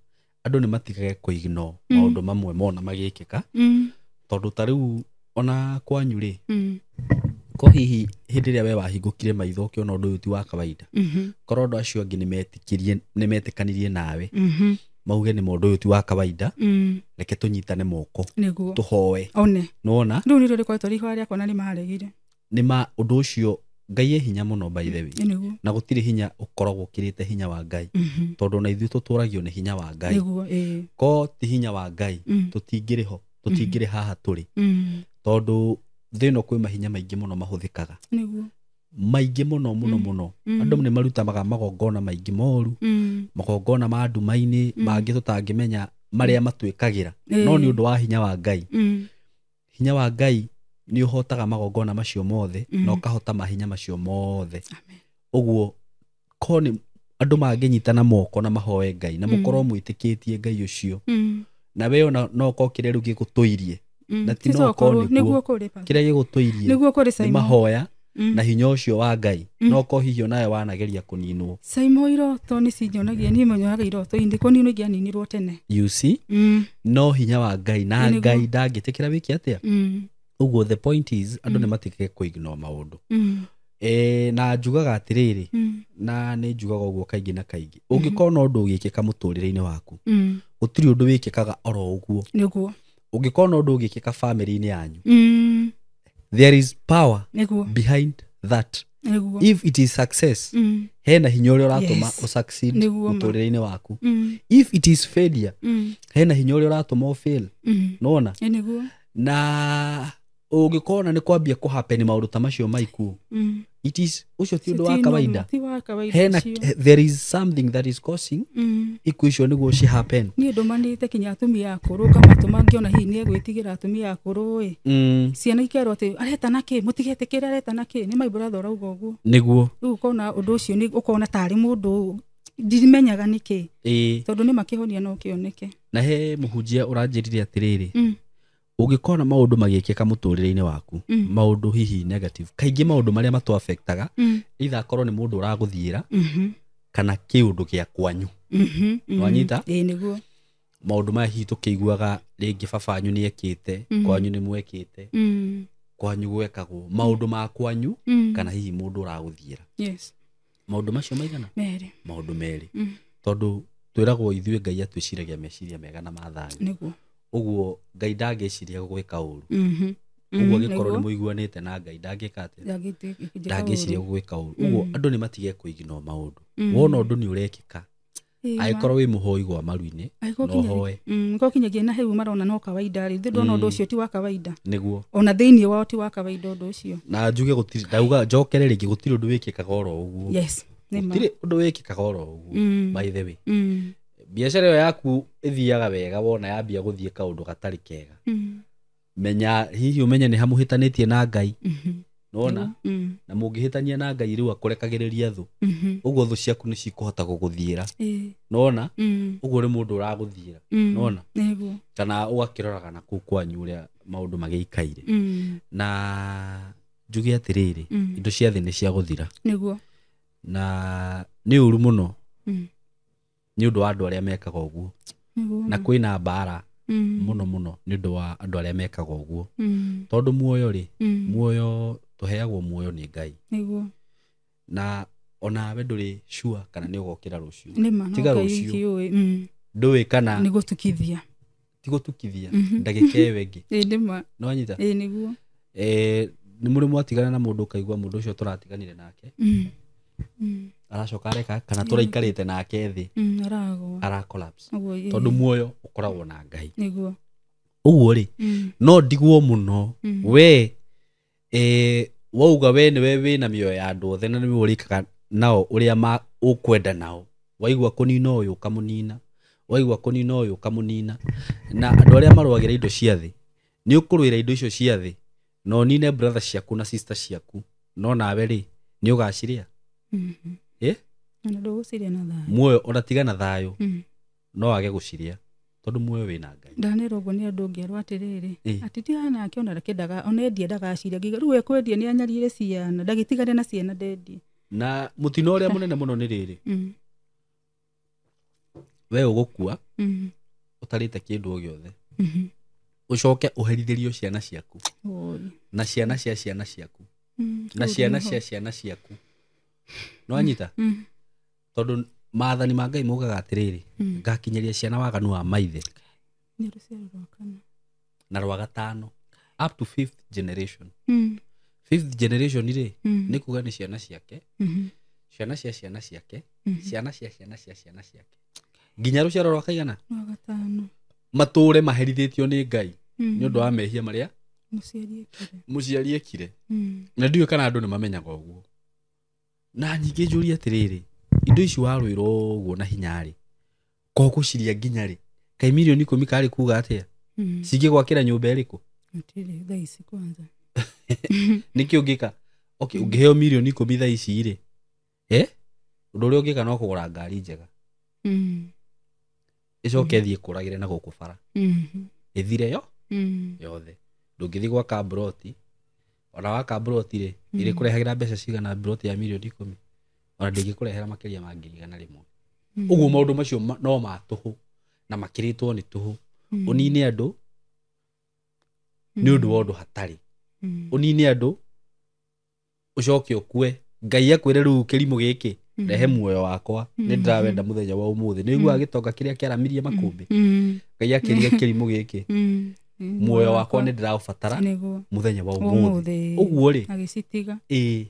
andũ nĩ matigage kũignore maũndũ mamwe mona magĩkĩka. Tondũ ta rĩu ona kwanyu rĩ, ko hihi hĩndĩ ĩrĩa we wahingũkire maitho ũkĩona ũndũ ũyũ ti wa kawaida, korwo andũ acio angĩ nĩ metĩkanirie nawe, mauge nĩ mũndũ ũyũ ti wa kawaida, reke tũnyitane moko, tũhoe. Nĩwona? Rĩu nĩrĩo rĩkoretwo rĩ ihoya rĩakwa na nĩ maregire. Nĩ ma ũndũ ũcio Ngai e hinya mũno by the way. Na gũtirĩ hinya ũkoragwo ũkĩrĩte hinya wa Ngai. Tondũ ona ithuĩ tũtũragio nĩ hinya wa Ngai. Ko ti hinya wa Ngai, tũtingĩrĩ ho, tũtingĩrĩ haha tũrĩ. Tondũ thĩ ĩno kwĩ mahinya maingĩ mũno mahũthĩkaga. Maingĩ mũno mũno mũno. Andũ nĩ marutamaga magongona maingĩ moru, magongona ma nduma-inĩ, mangĩ tũtangĩmenya marĩa matuĩkagĩra. No nĩ ũndũ wa hinya wa Ngai. Hinya wa Ngai nĩ ũhotaga magongona macio mothe, na ũkahota mahinya macio mothe. Ũguo ko nĩ andũ mangĩnyitana moko na mahoe Ngai na mũkorwo mwĩtĩkĩtie Ngai ũcio, na we ona no ũkorwo kĩrĩa rĩu gĩgũtũirie, na ti no ũkorwo nĩguo kĩrĩa gĩgũtũirie nĩ mahoya na hinya ũcio wa Ngai, no ũkorwo hihi onawe wanageria kũninwo. Simon iroto nĩ cinyonagia, niĩ menyonaga iroto-inĩ, kũninwo ingĩaninirwo tene. You see? No hinya wa Ngai, na Ngai ndangĩtĩkĩra wĩke atĩa. Ũguo the point is andũ nĩ matigage kũignore maũndũ. Na njugaga atĩrĩrĩ, na nĩ njugaga ũguo kaingĩ na kaingĩ, ũngĩkorwo na ũndũ ũgĩkĩka mũtũrĩre-inĩ waku, gũtirĩ ũndũ wĩkĩkaga oro ũguo. Nĩguo. Ũngĩkorwo na ũndũ ũgĩkĩka family-inĩ yanyu, there is power behind that. If it is success, hena hinya ũrĩa ũratũma ũsucceed mũtũrĩre-inĩ waku. If it is failure, hena hinya ũrĩa ũratũma ũfail. Nĩwona? Nĩguo. Na Ũngĩkona nĩ kwambia kũhappen maũndũ ta macio maikuũ, it is ũcio ti ũndũ wa kawaida. Hena there is something that is causing ikuũ icio nĩguo ci happen. Niĩ ndũmanĩte kinya atumia akũrũ ngamatũma ngĩona hihi nĩ egwĩtigĩra atumia akũrũ ĩ. Ciana ikerwo atĩ areta na kĩ, mũtigetĩkĩre areta na kĩ, nĩ my brother ũrauga ũguo. Nĩguo. Rĩu ũkona ũndũ ũcio nĩ ũkona tarĩ mũndũ ndimenyaga nĩkĩ. Tondũ nĩ makĩhonia no kĩoneke. Na he mũhunjia ũranjĩrire atĩrĩrĩ, ũngĩkona maũndũ magĩkĩka mũtũrĩre-inĩ waku, maũndũ hihi negative, kaingĩ maũndũ marĩa matũ affectaga, either akorwo nĩ mũndũ ũragũthiĩra kana kĩũndũ gĩa kwanyu. Wanyita? Ĩĩ nĩguo. Maũndũ maya hihi tũkĩiguaga rĩngĩ baba wanyu nĩ ekĩte, kwanyu nĩ mwekĩte, kwanyu gwekagwo maũndũ ma kwanyu kana hihi mũndũ ũragũthiĩra. Yes. Maũndũ macio maigana? Merĩ. Maũndũ merĩ. Tondũ twĩragwo ithuĩ Ngai atwĩciragia meciria mega na ma thayũ. Nĩguo. Ũguo Ngai ndangĩciria gwĩka ũru. Ũguo angĩkorwo nĩ mũiguanĩte na Ngai ndangĩka atĩa? Ndangĩciria gwĩka ũru. Ũguo andũ nĩ matige kũignore maũndũ. Wona ũndũ nĩ ũrekĩka, angĩkorwo wĩ mũhoi gwa maru-inĩ, no hoe. Ko kinyagia na heu marona no kawaida rĩ, ndona ũndũ ũcio ti wa kawaida. Nĩguo. Ona thĩinĩ wao ti wa kawaida ũndũ ũcio. Na njuge gũtirĩ, ndauga njokere rĩngĩ gũtirĩ ũndũ wĩkĩkaga oro ũguo. Yes. Gũtirĩ ũndũ wĩkĩkaga oro ũguo. By the way. Biacara ĩyo yaku ĩthiaga wega wona yambia gũthiĩ kaũndũ gatarĩ kega. Menya hihi ũmenye nĩ hamũhĩtanĩtie na Ngai. Nona? Na mũngĩhĩtania na Ngai rĩu akũrekagĩrĩria thũ. Ũguo thũ ciaku nĩ cikũhota gũgũthiĩra. Nona? Ũguo nĩ mũndũ ũragũthiĩra. Nona? Nĩguo. Kana ũgakĩroraga na kũu kwanyu ũrĩa maũndũ magĩikaire. Na njuge atĩrĩrĩ, indo cia thĩ nĩ cia gũthira. Nĩguo. Na nĩ ũru mũno. Nĩ ũndũ wa andũ arĩa mekaga ũguo. Na kwĩna mbara mũno mũno nĩ ũndũ wa andũ arĩa mekaga ũguo. Tondũ muoyo rĩ, muoyo tũheagwo muoyo nĩ Ngai. Nĩguo. Na onawe ndũrĩ sure kana nĩ ũgokĩra rũciũ. Tiga rũciũ. Ndũĩ kana nĩ gũtukithia. Ti gũtukithia, ndagĩka ĩyo ĩngĩ. Ĩĩ nĩma. Nĩ wanyita? Ĩĩ nĩguo. Nĩ mũrĩ mwatigana na mũndũ ũkaigua mũndũ ũcio tũratiganire nake. Aracoka areka kana tũraikarĩte nake thĩ. Aragwa. Ara collapse. Tondũ muoyo ũkoragwo na Ngai. Nĩguo. Ũguo rĩ, no ndigwo mũno. We wauga we nĩwe wĩna mĩoyo ya andũ othe na nĩwe ũrĩkaga nao ũrĩa ũkwenda nao. Waigua kũnina ũyũ ũkamũnina, waigua kũnina ũyũ ũkamũnina. Na andũ arĩa marũagĩra indo cia thĩ, nĩ ũkũrũĩra indo icio cia thĩ, na ũnine brother ciaku na sister ciaku, no nawe rĩ, nĩ ũgacirĩa. Na ndũgũciria na thayũ. Muoyo ona tiga na thayũ, no age gũciria tondũ muoyo wĩna Ngai. Ndanerwo ũguo nĩ andũ ngĩerwo atĩrĩrĩ, atĩ ti nake ona kĩendaga, ona endia ndagaciria, ngiuga rĩu ekwendia nĩ anyarire ciana, ndagĩtigane na ciana ndendie. Na mũtino ũrĩa mũnene mũno nĩ rĩrĩ, we ũgũkua ũtarĩte kĩndũ o gĩothe, ũcoke ũherithĩrio ciana ciaku na ciana cia ciana ciaku na ciana cia ciana ciaku. Nĩ wanyita? Tondũ maathani ma Ngai maugaga atĩrĩrĩ, ngakinyĩria ciana waganu wa maithe. Nĩ rũciaro rwa kana. Na rwa gatano, up to fifth generation. Fifth generation rĩ, nĩ kuga nĩ ciana ciake, ciana cia ciana ciake, ciana cia ciana cia ciana ciake, nginya rũciaro rwa kaigana? Rwa gatano. Matũre maherithĩtio nĩ Ngai nĩ ũndũ wa mehia marĩa mũciari ekire. Na ndiũĩ kana andũ nĩ mamenyaga ũguo. Na nyingĩ njũrie atĩrĩrĩ, indo ici warũĩrwo ũguo na hinya rĩ, ko gũciria nginya rĩ, kaĩ mirioni 10 karĩ kuga atĩa? Cingĩgwakĩra nyũmba ĩrĩkũ? Gũtirĩ thaa ici kwanza. Nĩkĩ ũngĩka? Okay, ũngĩheo mirioni 10 thaa ici rĩ, ũndũ ũrĩa ũngĩka no kũgũra ngari njega. Ĩcoke ĩthiĩ ĩkũragĩre na gũkũ bara. Ĩthire yo yothe. Ndũngĩthiĩ gwaka mburoti, ona waka mburoti rĩ, ĩrĩkũrehagĩra mbeca cigana mburoti ya mirioni 10? Ona ndĩngĩkũrehera makĩria ma 100,000. Ũguo maũndũ macio no ma tũhũ na makĩrĩtwo nĩ tũhũ. Ũnine andũ nĩ ũndũ wa ũndũ hatarĩ. Ũnine andũ ũcoke ũkue. Ngai akwĩre rĩu kĩrimũ gĩkĩ, rehe muoyo wakwa, nĩ ndĩrawenda mũthenya wa ũmũthĩ. Nĩ ũiguaga gĩtonga kĩrĩa kĩaramirie makũmbĩ? Ngai akĩrire kĩrimũ gĩkĩ, muoyo wakwa nĩ ndĩraũbatara mũthenya wa ũmũthĩ. Ũguo rĩ, agĩcitiga. Ĩĩ.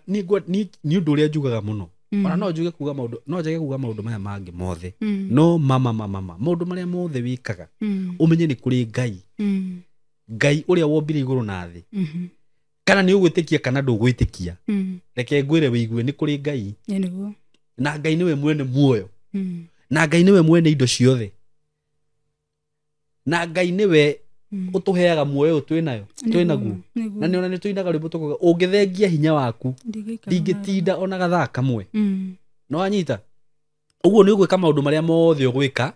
Nĩ ũndũ ũrĩa njugaga mũno. Ona no njuge kuga maũndũ, no njage kuga maũndũ maya mangĩ mothe. No mama maũndũ marĩa mothe wĩkaga, ũmenye nĩ kũrĩ Ngai. Ngai ũrĩa wombire igũrũ na thĩ kana nĩ ũgwĩtĩkia kana ndũgwĩtĩkia reke ngwĩre wĩigue nĩ kũrĩ Ngai na Ngai nĩwe mwene muoyo na Ngai nĩwe mwene indo ciothe na Ngai nĩwe ũtũheaga muoyo twĩ nayo twĩ naguo na nĩ ona nĩ tũinaga rwĩmbo tũkauga ũngĩthengia hinya waku ndingĩtinda ona gathaa kamwe no wanyita ũguo nĩ ũgwĩka maũndũ marĩa mothe ũgwĩka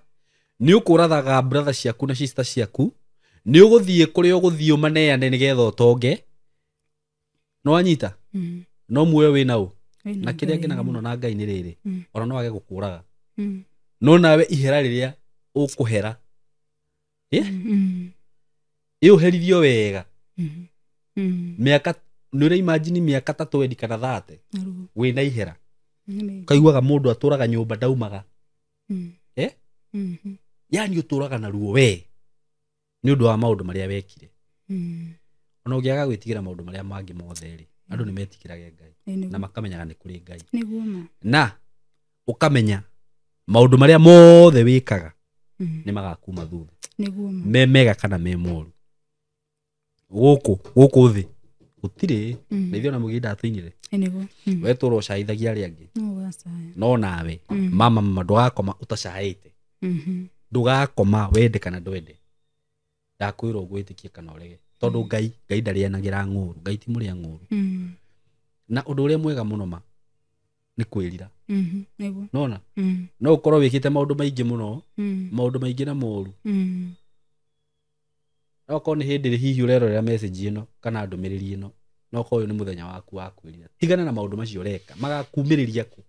nĩ ũkũrathaga brother ciaku na sister ciaku nĩ ũgũthiĩ kũrĩa ũgũthiĩ ũmaneane nĩgetha ũtonge no wanyita no muoyo wĩ nau na kĩrĩa ngenaga mũno na Ngai nĩ rĩrĩ ona no age gũkũraga no nawe ihera rĩrĩa ũkũhera ĩũherithio wega mĩaka nĩ ũra imagine mĩaka ta 20 kana 30 wĩna ihera kaiguaga mũndũ atũraga nyũmba ndaumaga yani ũtũraga na ruo we nĩ ũndũ wa maũndũ marĩa wekire ona ũngĩaga gwĩtigĩra maũndũ marĩa mangĩ mothe rĩ andũ nĩ metigĩrage Ngai na makamenyaga nĩ kũrĩ Ngai na ũkamenya maũndũ marĩa mothe wĩkaga nĩ magakuma thutha me mega kana me moru gũkũ thĩ gũtirĩ na ithuĩ ona mũgĩ ndatũinire we tũra ũcaithagia arĩa angĩ no nawe mama ndũgakoma ũtacaĩte ndũgakoma wende kana ndwende ndakwĩra ũgwĩtĩkie kana ũrege tondũ Ngai ndarĩanagĩra ng'ũru Ngai ti mũrĩa ng'ũru na ũndũ ũrĩa mwega mũno ma nĩ kwĩrira nona no ũkorwo wĩkĩte maũndũ maingĩ mũno maũndũ maingĩ na moru no korwo nĩ hĩndĩ hihi ũrerorera message ĩno kana ndũmĩrĩri ĩno no korwo ũyũ nĩ mũthenya waku wa kwĩrira tigana na maũndũ macio ũreka magakumĩrĩria kũ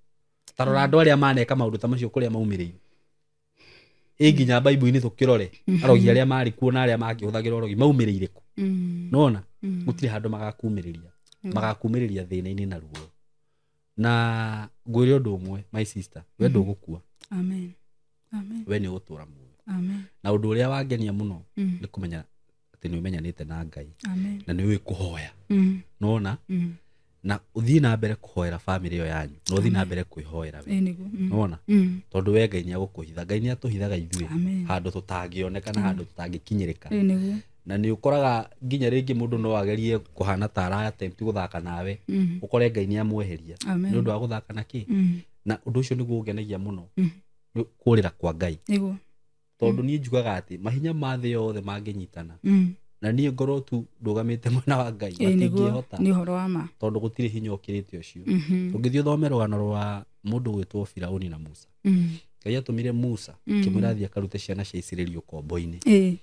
ta rora andũ arĩa maneka maũndũ ta macio kũrĩa maumĩrĩire ĩ nginya Bible-inĩ tũkĩrore arogi arĩa marĩ kuo na arĩa makĩhũthagĩra ũrogi maumĩrĩire kũ nona gũtirĩ handũ magakumĩrĩria magakumĩrĩria thĩna-inĩ na ruo na ngwĩre ũndũ ũmwe my sister we ndũgũkua amen amen we nĩ ũgũtũra muoyo amen na ũndũ ũrĩa wangenia mũno nĩ kũmenya atĩ nĩ ũmenyanĩte na Ngai amen na nĩ ũĩ kũhoya nona na ũthiĩ na mbere kũhoera family ĩyo yanyu na ũthiĩ na mbere kwĩhoera we nona tondũ we Ngai nĩ agũkũhitha Ngai nĩ atũhithaga ithuĩ handũ tũtangĩoneka na handũ tũtangĩkinyĩrĩka na nĩ ũkoraga nginya rĩngĩ mũndũ no agerie kũhana ta ara attempt gũthaka nawe ũkore Ngai nĩ amweheria nĩ ũndũ wa gũthaka na kĩ na ũndũ ũcio nĩguo ũngenagia mũno kũrĩra kwa Ngai tondũ niĩ njugaga atĩ mahinya ma thĩ yothe mangĩnyitana na niĩ ngorwo tu ndũgamĩte mwena wa Ngai matingĩhota nĩ ũhoro wa ma tondũ gũtirĩ hinya ũkĩrĩte ũcio ũngĩthiĩ ũthome rũgano rwa mũndũ gwĩtwo Firauni na Musa Ngai atũmire Musa kĩmwĩra athiĩ akarute ciana cia Isiraeli ũkombo-inĩ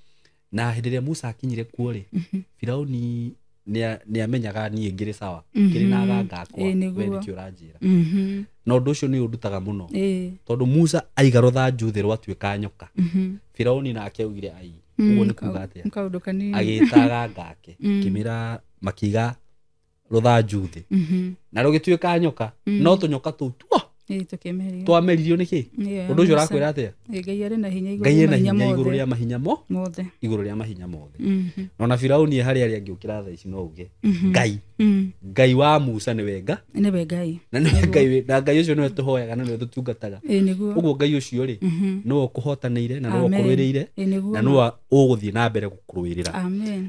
na hĩndĩ ĩrĩa Musa akinyire kuo rĩ Firauni nĩ amenyaga niĩ ngĩrĩ sawa ngĩrĩ na aganga akwa we nĩkĩo ũranjĩra na ũndũ ũcio nĩ ũndutaga mũno tondũ Musa aiga rũthanju thĩ rwatuĩka nyoka Firauni nake augire ai ũguo nĩ kuga atĩa agĩta aganga ake kĩmĩra makiga rũthanju thĩ na rũgĩtuĩka nyoka no tũnyoka tũu tuo twameririo nĩkĩ ũndũ ũcio ũrakwĩra atĩa Ngai arĩ na hinya igũrũ rĩa mahinya mothe igũrũ rĩa mahinya mothe na ona Firauni harĩa arĩa angĩũkĩra thaa ici no uge Ngai Ngai wa Musa nĩwe Ngai na nĩwe Ngai na Ngai ũcio nĩwe tũhoyaga na nĩwe tũtungataga ũguo Ngai ũcio rĩ nĩwe ũkũhotanĩire na nĩwe ũkũrũĩrĩire na nĩwe ũgũthiĩ na mbere gũkũrũĩrĩra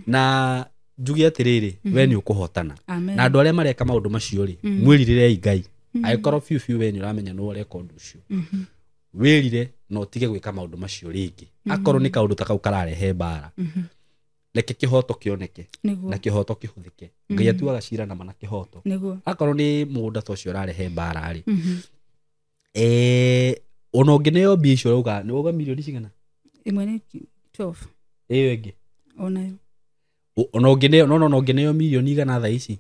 na njuge atĩrĩrĩ we nĩ ũkũhotana na andũ arĩa mareka maũndũ macio rĩ mwĩrirĩrei Ngai angĩkorwo biũ biũ we nĩ ũramenya nĩ ũreka ũndũ ũcio wĩrire na ũtige gwĩka maũndũ macio rĩngĩ akorwo nĩ kaũndũ ta kau kararehe mbara reke kĩhoto kĩoneke na kĩhoto kĩhũthĩke Ngai atuaga cira nama na kĩhoto akorwo nĩ mũgũnda ta ũcio ũrarehe mbara rĩ ona ũngĩneo mbia icio ũrauga nĩ wauga mirioni cigana ĩmwe nĩ 12 ĩyo ĩngĩ onayo ona ũngĩneo no ũngĩneo mirioni 100 thaa ici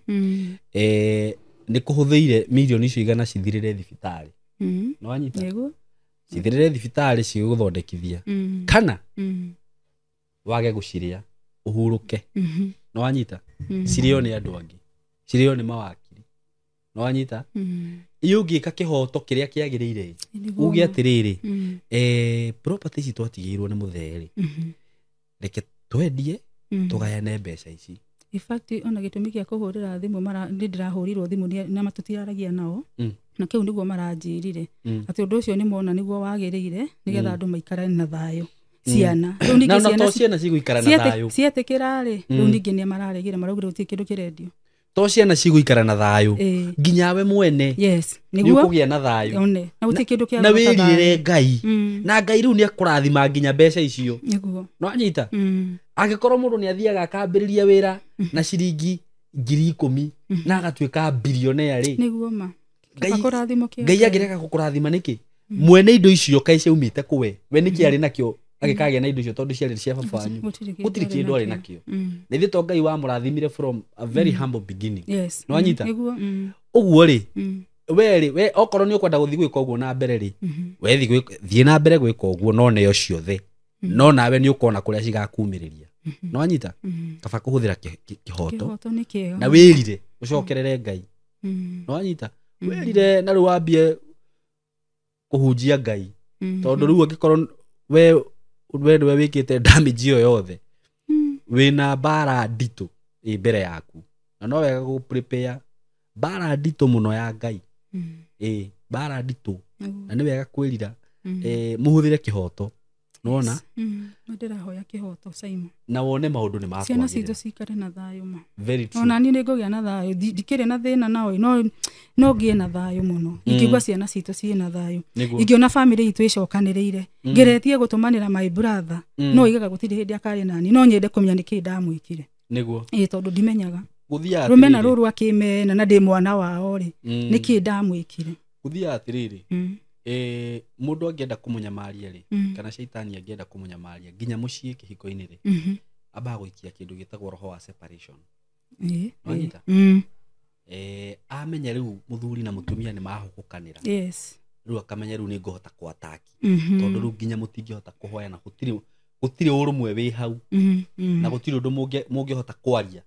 nĩ kũhũthĩire mirioni icio 100 cithirĩre thibitarĩ nĩ wanyita cithirĩre thibitarĩ cigũthondekithia kana wage gũcirĩa ũhurũke nĩ wanyita cirĩo nĩ andũ angĩ cirĩo nĩ mawakiri nĩ wanyita ĩ ũngĩka kĩhoto kĩrĩa kĩagĩrĩire uge atĩrĩrĩ property ici twatigĩirwo nĩ mũthee rĩ reke twendie tũgayane mbeca ici. In fact ona gĩtũmi kĩa kũhũrĩra thimũ nĩ ndĩrahũrirwo thimũ na matũtiraragia nao na kĩu nĩguo maranjĩrire atĩ ũndũ ũcio nĩ mona nĩguo wagĩrĩire nĩgetha andũ maikarane na thayũ Ciana rĩu ningĩ Na to ciana cigũikara na thayũ. Cietĩkĩra rĩ, rĩu ningĩ nĩ mararegire, maraugire gũtirĩ kĩndũ kĩrendio. To ciana cigũikara na thayũ, nginya we mwene yes nĩ ũkũgĩa na thayũ. One na gũtirĩ kĩndũ kĩa na gwaka thayũ. Wĩrirĩre Ngai, na Ngai rĩu nĩ akũrathima nginya mbeca icio. Nĩguo. No anyita, angĩkorwo mũndũ nĩ athiaga akambĩrĩria wĩra na ciringi 10,000 na agatuĩka bilionea rĩ, Nĩguo ma. Ngai- Kũrathimo kĩa Ngai angĩrega gũkũrathima nĩkĩ? Mwene indo icio kaĩ ciaumĩte kũwe, we nĩkĩ arĩ nakĩo agĩkagĩa na indo icio tondũ ciarĩ cia baba wanyu? Gũtirĩ kĩndũ arĩ nakĩo. Na ithuĩ to Ngai wamũrathimire from a very humble beginning. Yes. Nĩ wanyita? Nĩguo. Ũguo rĩ, we rĩ, we okorwo nĩ ũkwenda gũthiĩ gwĩka ũguo na mbere rĩ, we thiĩ na mbere gwĩka ũguo, no neo ciothe, no nawe nĩ ũkona kũrĩa cigakumĩrĩria. Nĩ wanyita? Kaba kũhũthĩra kĩhoto. Kĩhoto nĩ kĩega. Na wĩrire ũcokerere Ngai. Nĩ wanyita? Wĩrire na rĩu wambie kũhunjia Ngai, tondũ rĩu angĩkorwo we nĩwe wĩkĩte damage ĩyo yothe, wĩna mbara nditũ ĩ mbere yaku, na no wega gũ prepare mbara nditũ mũno ya Ngai. Ĩ mbara nditũ, na nĩ wega kwĩrira, mũhũthĩre kĩhoto, nĩwona? No ndĩrahoya kĩhoto, Simon. Na wone maũndũ nĩ Ciana makwagĩrĩra. citũ cikare na thayũ ma. Very true. Ona niĩ nĩ ngũgĩa na thayũ. Ndikĩrĩ na thĩna nao, no ngĩe na thayũ mũno ingĩigua ciana citũ ciĩ na thayũ. Nĩguo. Ingĩona bamĩrĩ itũ ĩcokanĩrĩire, ngeretie gũtũmanĩra my brother, no igaga gũtirĩ hĩndĩ akarĩ nani, no nyende kũmenya nĩkĩ ndamwĩkire. Nĩguo. Ĩ tondũ ndimenyaga Gũthiaga rũmena atĩrĩrĩ. rũrũ akĩmena na ndĩ mwana wao rĩ, nĩkĩ ndamwĩkire? Gũthiaga atĩrĩrĩ, mũndũ angĩenda kũmũnyamaria rĩ, kana caitani angĩenda kũmũnyamaria nginya mũciĩ kĩhiko-inĩ rĩ, ambaga gũikia kĩndũ gĩtagwo roho wa separation. Wanyita? Amenya rĩu mũthuri na mũtumia nĩ mahũgũkanĩra, rĩu akamenya rĩu nĩ ngũhota kũataki, tondũ rĩu nginya mũtingĩhota kũhoyana, gũtirĩ ũrũmwe wĩ hau, na gũtirĩ ũndũ mũngĩhota kwaria.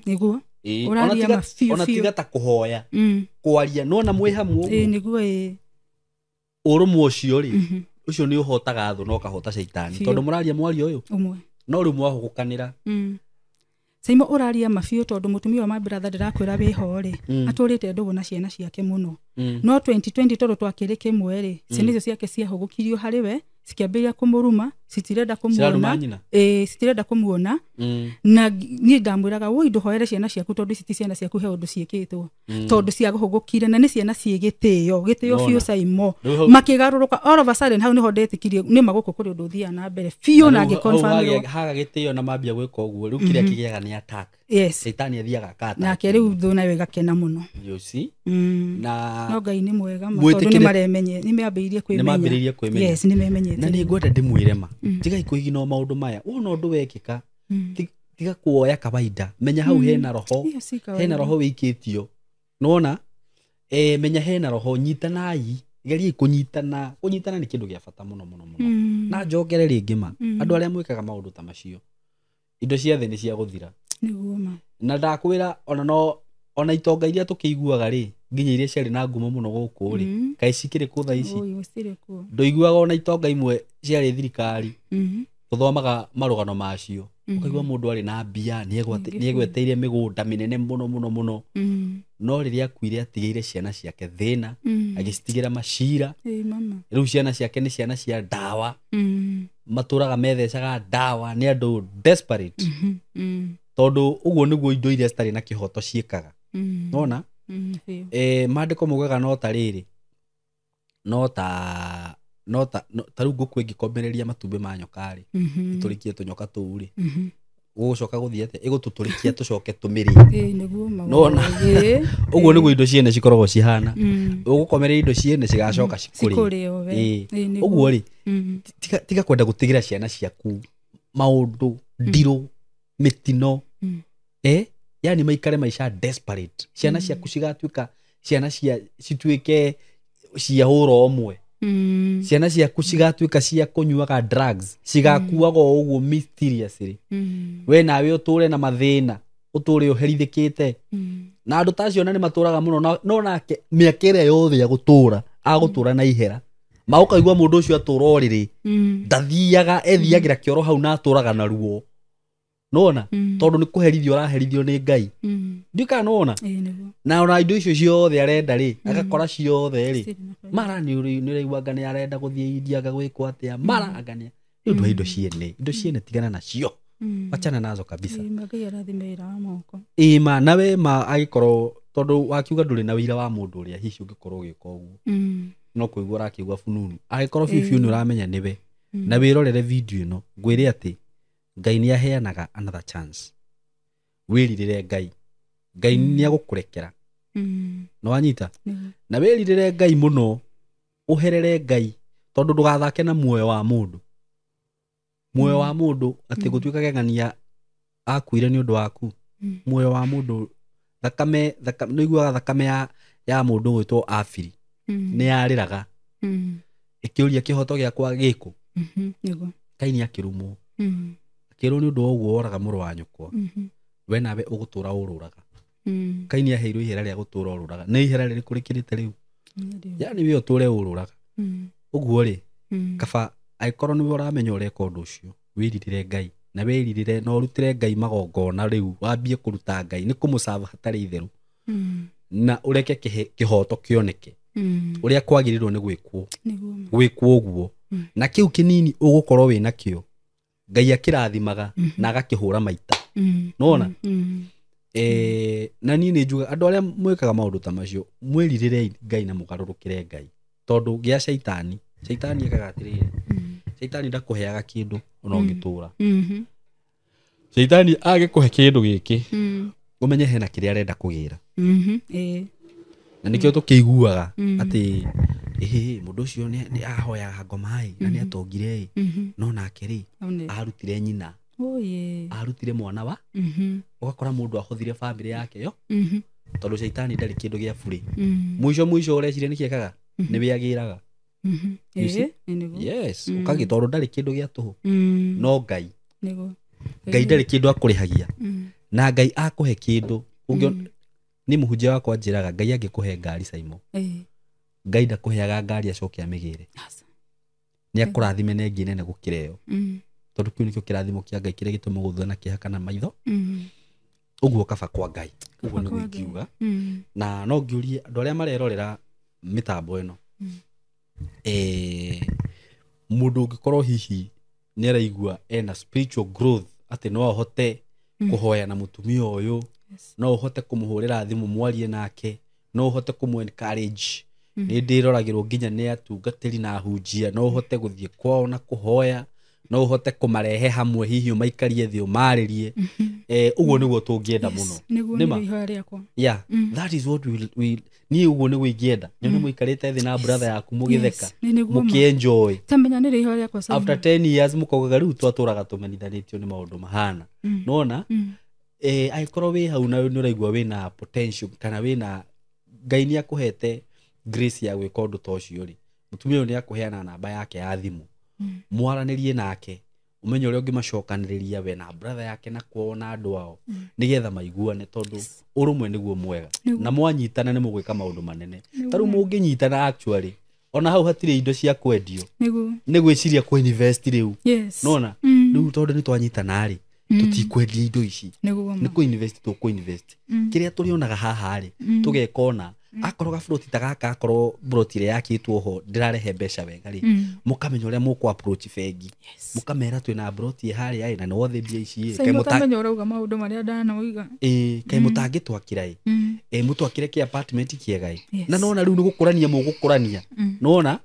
Nĩguo. Ĩĩ, Ũraria ma biũ ona biũ. tiga ta kũhoya, kwaria, nona mwĩ hamwe ũguo. Nĩguo ĩĩ. Ũrũmwe ũcio rĩ, ũcio nĩ ũhotaga thũ na ũkahota caitani, Biũ. tondũ mũraria mwario ũyũ ũmwe, no rĩu mwahũgũkanĩra. Saimo, ũraria mabiũ, tondũ mũtumia wa my brother ndĩrakwĩra wĩho rĩ, atũrĩte ndũgũ na ciana ciake mũno, no 2020 tondũ twakĩrĩ kĩmwe rĩ, ciana icio ciake ciahũgũkirio harĩ we, cikĩambĩrĩria kũmũruma, citirenda Ciraruma kũmuona. nyina? Ĩĩ, citirenda kũmuona. Na niĩ ndamwĩraga, woi, ndũhoere ciana ciaku, tondũ ici ti ciana ciaku, he ũndũ ciĩkĩtwo, tondũ ciahũgũkire na nĩ ciana ciĩ gĩtĩo gĩtĩo Nona. biũ, Saimo. Rĩu hau- Makĩgarũrũka all of a sudden. Hau nĩho ndetĩkirie nĩma gũkũ kũrĩ ũndũ ũthiaga na mbere biũ, na rĩu hau ngĩconfirmĩrwo. Haga gĩtĩo na mambia gwĩka ũguo, rĩu kĩrĩa kĩgĩaga nĩ attack. Caitani athiaga aka attack. Nake rĩu thũ nayo ĩgakena mũno. You see? Na No Ngai nĩ mwega ma, Mwĩtĩkĩre- tondũ nĩ maremenye, nĩ mambĩrĩirie kwĩmenya. Nĩ mambĩrĩirie kwĩmenya. Yes, nĩ memenyete. Na nĩ ngwenda ndĩmwĩre ma, tigai kũigina maũndũ maya. Wona ũndũ wekĩka, tiga kuoya kawaida, menya hau hena roho. Iyo si kawaida. Hena roho wĩikĩtio, nona menya hena roho. Nyitanai, geriai kũnyitana. Kũnyitana nĩ kĩndũ gĩa bata mũno mũno mũno. Na njokere rĩngĩ ma, andũ arĩa mwĩkaga maũndũ ta macio, indo cia thĩ nĩ cia gũthira. Nĩguo ma. Na ndakwĩra, ona no ona itonga iria tũkĩiguaga rĩ, nginya iria ciarĩ na ngumo mũno gũkũ rĩ, kaĩ cikĩrĩ kũ thaa ici? Oi, gũtirĩ kuo. Ndũiguaga ona itonga imwe ciarĩ thirikari, tũthomaga marũgano macio, ũkaigua mũndũ arĩ na mbia, nĩegweteire mĩgũnda mĩnene mũno mũno mũno, no rĩrĩa akuire atigĩire ciana ciake thĩna, agĩcitigĩra macira. Ĩĩ mama. Rĩu ciana ciake nĩ ciana cia ndawa, matũraga methecaga ndawa, nĩ andũ desperate, tondũ ũguo nĩguo indo iria citarĩ na kĩhoto ciĩkaga. Nona Biũ. Maandĩko maugaga no ta rĩrĩ, no ta no ta no, ta rĩu ngũkũ ĩngĩkomereria matumbĩ ma nyoka rĩ, ĩtũrĩkie tũnyoka tũu rĩ, gũgũcoka gũthiĩ atĩa? Ĩgũtũtũrĩkia tũcoke tũmĩrĩe. Ĩĩ nĩguo ma. Nona. Ĩĩ. Ũguo nĩguo indo ciene cikoragwo cihana. Ũgũkomereria indo ciene, cigacoka cikũrĩe. Cikũrĩe we. Ĩĩ. Ĩĩ, nĩguo. Ũguo rĩ, tiga kwenda gũtigĩra ciana ciaku maũndũ ndirũ, mĩtino, yani maikare maica desperate. Ciana ciaku cigatuĩka ciana cia cituĩke cia hũra ũmwe, ciana ciaku cigatuĩka cia kũnyuaga drugs, cigakuaga o ũguo mysteriously. We nawe ũtũre na mathĩna, ũtũre ũherithĩkĩte. Na andũ ta acio na nĩ matũraga mũno, no nake mĩaka ĩrĩa yothe agũtũra, agũtũra na ihera ma. Ũkaigua mũndũ ũcio atũra ũrĩrĩ, ndathiaga, ethiagĩra kĩoro hau na atũraga na ruo, nona tondũ nĩ kũherithio ũraherithio nĩ Ngai. Ndiũ kana nĩwona? Ĩĩ nĩguo. Na ona indo icio ciothe arenda rĩ, agakora ciothe rĩ, Citirĩ na baida. mara nĩ ũraigua anga nĩ arenda gũthiĩ India, anga gwĩkwo atĩa, mara anga nĩ Nĩ ũndũ wa indo ciene, indo ciene tigana nacio, wachana nazo kabisa. Ngai arathime wĩra wa moko. Ĩĩ ma, nawe ma agĩkorwo tondũ wakiuga ndũrĩ na wĩira wa mũndũ ũrĩa hihi ũngĩkorwo ũgĩka ũguo, no kũigua ũrakĩigua fununu, angĩkorwo biũ biũ nĩ ũramenya nĩwe, na wĩrorere video ĩno, ngwĩre atĩ Ngai nĩ aheanaga another chance. Wĩrirĩre Ngai, Ngai nĩ agũkũrekera. Nĩ wanyita? Na wĩrirĩre Ngai mũno, ũherere Ngai, tondũ ndũgathake na muoyo wa mũndũ. Muoyo wa mũndũ atĩ gũtuĩka kegania akuire nĩ ũndũ waku. Muoyo wa mũndũ, thakame, nĩ ũiguaga thakame ya mũndũ ũgwĩtwo Abiri nĩ yarĩraga ĩkĩũria kĩhoto gĩakwa gĩkũ. Kaini akĩrumwo, akĩrwo nĩ ũndũ wa ũguo woraga mũrũ wa nyũkwa, we nawe ũgũtũra ũrũraga. Kaini aheirwo ihera rĩa gũtũra ũrũraga. Nĩ ihera rĩrĩkũ rĩkĩrĩte rĩu? Yani we ũtũre ũrũraga ũguo rĩ, kaba angĩkorwo nĩwe ũramenya ũreka ũndũ ũcio, wĩrirĩre Ngai, na wĩrirĩre na ũrutĩre Ngai magongona rĩu, wambie kũruta Ngai nĩ kũmũcaba hatarĩ itherũ, na ũreke kĩhoto kĩoneke ũrĩa kwagĩrĩirwo nĩ gwĩkwo, gwĩkwo ũguo, na kĩu kĩnini ũgũkorwo wĩ nakĩo Ngai akĩrathimaga na agakĩhũra maita. Nĩwona? Na niĩ nĩ njugaga andũ arĩa mwĩkaga maũndũ ta macio, mwĩrirĩrei Ngai na mũgarũrũkĩre Ngai, tondũ gĩa caitani, caitani ekaga atĩrĩrĩ, caitani ndakũheaga kĩndũ ona ũngĩtũra. Caitani agĩkũhe kĩndũ gĩkĩ, ũmenye hena kĩrĩa arenda kũgĩra. Na nĩkĩo tũkĩiguaga atĩ ĩhĩ mũndũ ũcio nĩ ahoyaga ngoma ĩ, na nĩ atongire ĩ, no nake rĩ arutire nyina, arutire mwana wa, ũgakora mũndũ ahothire bamĩrĩ yake yo, tondũ caitani ndarĩ kĩndũ gĩa burĩ. Mũico mũico ũreciria nĩkĩ ekaga? Nĩwe agĩraga. Yes, ũkagĩ tondũ ndarĩ kĩndũ gĩa tũhũ. No Ngai. Ngai ndarĩ kĩndũ akũrĩhagia. Na Ngai akũhe kĩndũ. Nĩ mũhunjia wakwa anjĩraga Ngai angĩkũhe ngari Saimo, Ngai ndakũheaga ngari acoke amĩgĩre. Nĩ akũrathime na ĩngĩ nene gũkĩra ĩyo. Tondũ kĩu nĩkĩo kĩrathimo kĩa Ngai kĩrĩa gĩtũmaga ũthũe na kĩeha kana maitho. Ũguo kaba kwa Ngai. Ũguo nĩguo ingiuga. Na no ngĩũrie andũ arĩa marerorera mĩtambo ĩno, mũndũ ũngĩkorwo hihi nĩ araigua ena spiritual growth atĩ no ahote kũhoya na mũtumia ũyũ, no ũhote kũmũhũrĩra thimũ mwarie nake, no ũhote kũmũ encourage, nĩ ndĩroragĩrwo nginya nĩ atungatĩri na ahunjia, no ũhote gũthiĩ kwao na kũhoya, no ũhote kũmarehe hamwe hihi ũmaikarie thĩ ũmarĩrie. Ũguo nĩguo tũngĩenda mũno. Nĩguo ihoya rĩakwa. Yeah, that is what we niĩ ũguo nĩguo ingĩenda. Nyone mũikarĩte thĩ na brother yaku mũgĩtheka, mũkĩenjoy. Tamenya nĩ ihoya rĩakwa. After 10 years mũkaugaga rĩu twatũraga tũmenithanĩtio nĩ maũndũ mahana. Nĩwona? Angĩkorwo wĩ hau na nĩ ũraigua wĩna potential kana wĩna Ngai nĩ akũhete grace ya gwĩka ũndũ ta ũcio rĩ, mũtumia ũyũ nĩ akũheana namba yake ya thimũ, mwaranĩrie nake, ũmenye ũrĩa ũngĩmacokanĩrĩria we na brother yake na kwao na andũ ao, nĩgetha maiguane, tondũ ũrũmwe nĩguo mwega, na mwanyitana nĩ mũgwĩka maũndũ manene. Ta rĩu mũngĩnyitana actually, ona hau hatirĩ indo cia kwendio, nĩ gwĩciria kũ invest rĩu. Nona rĩu tondũ nĩ twanyitana rĩ, tũtikwendia indo ici, nĩ kũ invest tũkũ invest. Kĩrĩa tũrĩonaga haha rĩ, tũgeka ona akorwo gaburoti ta gaka, akorwo buroti ĩrĩa yakĩtwo ho ndĩrarehe mbeca wega rĩ, mũkamenya ũrĩa mũkũ approach bengi, mũkamera twĩna buroti ĩ harĩa ĩ, na nĩ wothe mbia ici ĩ, kaĩ mũtamenya ũrauga maũndũ marĩa ndanoiga, ĩ kaĩ mũtangĩtwakĩra ĩ, mũtwakĩre kĩ apartment kĩega ĩ, na nona rĩu nĩ gũkũrania mũgũkũrania, nona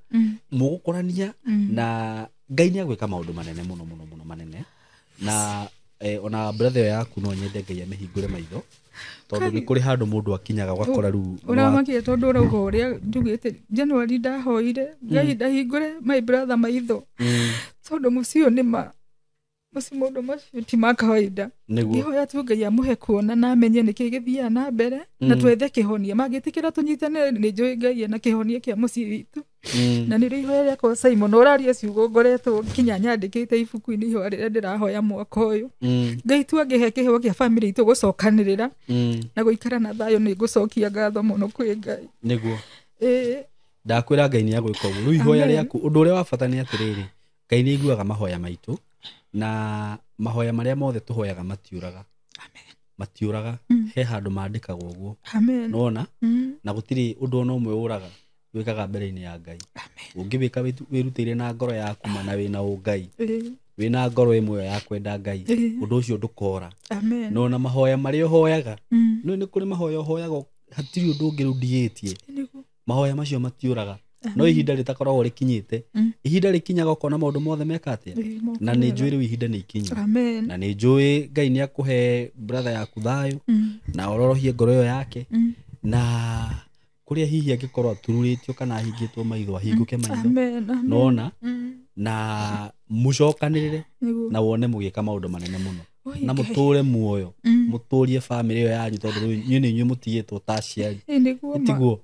mũgũkũrania, na Ngai nĩ agwĩka maũndũ manene mũno mũno mũno manene. Na ona brother yaku no nyende Ngai amĩhingũre maitho, tondũ nĩ kũrĩ handũ mũndũ akinyaga ũgakora rĩu ũramakire, tondũ ũrauga ũrĩa njugĩte January ndahoire Ngai ndahingũre my brother maitho, tondũ mũciĩ ũyũ nĩ ma mũciĩ maũndũ macio ti ma kawaida. Ngĩhoya tu Ngai amũhe kuona na amenye nĩkĩ gĩthiaga na mbere, na twethe kĩhonia. Mangĩtĩkĩra tũnyitane, nĩ njũĩ Ngai ena kĩhonia kĩa mũciĩ witũ. Na nĩrĩo ihoya rĩakwa Simon, ũraria ciugo ngoretwo nginya nyandĩkĩte ibuku-inĩ ihoya rĩrĩa ndĩrahoya mwaka ũyũ. Ngai tu angĩhe kĩheo kĩa bamĩrĩ itũ gũcokanĩrĩra na gũikara na thayũ, nĩ ngũcokia ngatho mũno kwĩ Ngai. Nĩguo. Ndakwĩra Ngai nĩ agwĩka ũguo. Rĩu ihoya rĩaku, ũndũ ũrĩa wa bata nĩ atĩrĩrĩ, Ngai nĩ aiguaga mahoya maitũ, na mahoya marĩa mothe tũhoyaga matiũraga. Matiũraga, he handũ mandĩkagwo ũguo. Nĩwona? Na gũtirĩ ũndũ ona ũmwe ũraga. Wĩkaga mbere-inĩ ya Ngai. Ũngĩwĩka wĩrutĩire na ngoro yaku ma na wĩna ũngai, wĩna ngoro ĩmwe ya kwenda Ngai, ũndũ ũcio ndũkora. Amen. No na mahoya marĩa ũhoyaga, no nĩ kũrĩ mahoya ũhoyaga hatirĩ ũndũ ũngĩ rĩu ndigĩtie. Mahoya macio matiũraga. No ihinda rĩtakoragwo rĩkinyĩte. Ihinda rĩkinyaga ũkona maũndũ mothe meka atĩa. Na nĩ njũĩ rĩu ihinda nĩ ikinyu. Amen. Na nĩ njũĩ Ngai nĩ akũhe brother yaku thayũ na ororohie ngoro ĩyo yake na kũrĩa hihi angĩkorwo atururĩtio kana ahingĩtwo maitho ahingũke maitho. Amen. Amen. Nona na mũcokanĩrĩre Nĩguo. na wone mũgĩka maũndũ manene mũno. Oi, Na Ngai. mũtũre muoyo, mũtũrie famĩlĩ ĩyo yanyu tondũ rĩu inyuĩ nĩ inyuĩ mũtigĩtwo ta aciari. Nĩguo ma. Tiguo.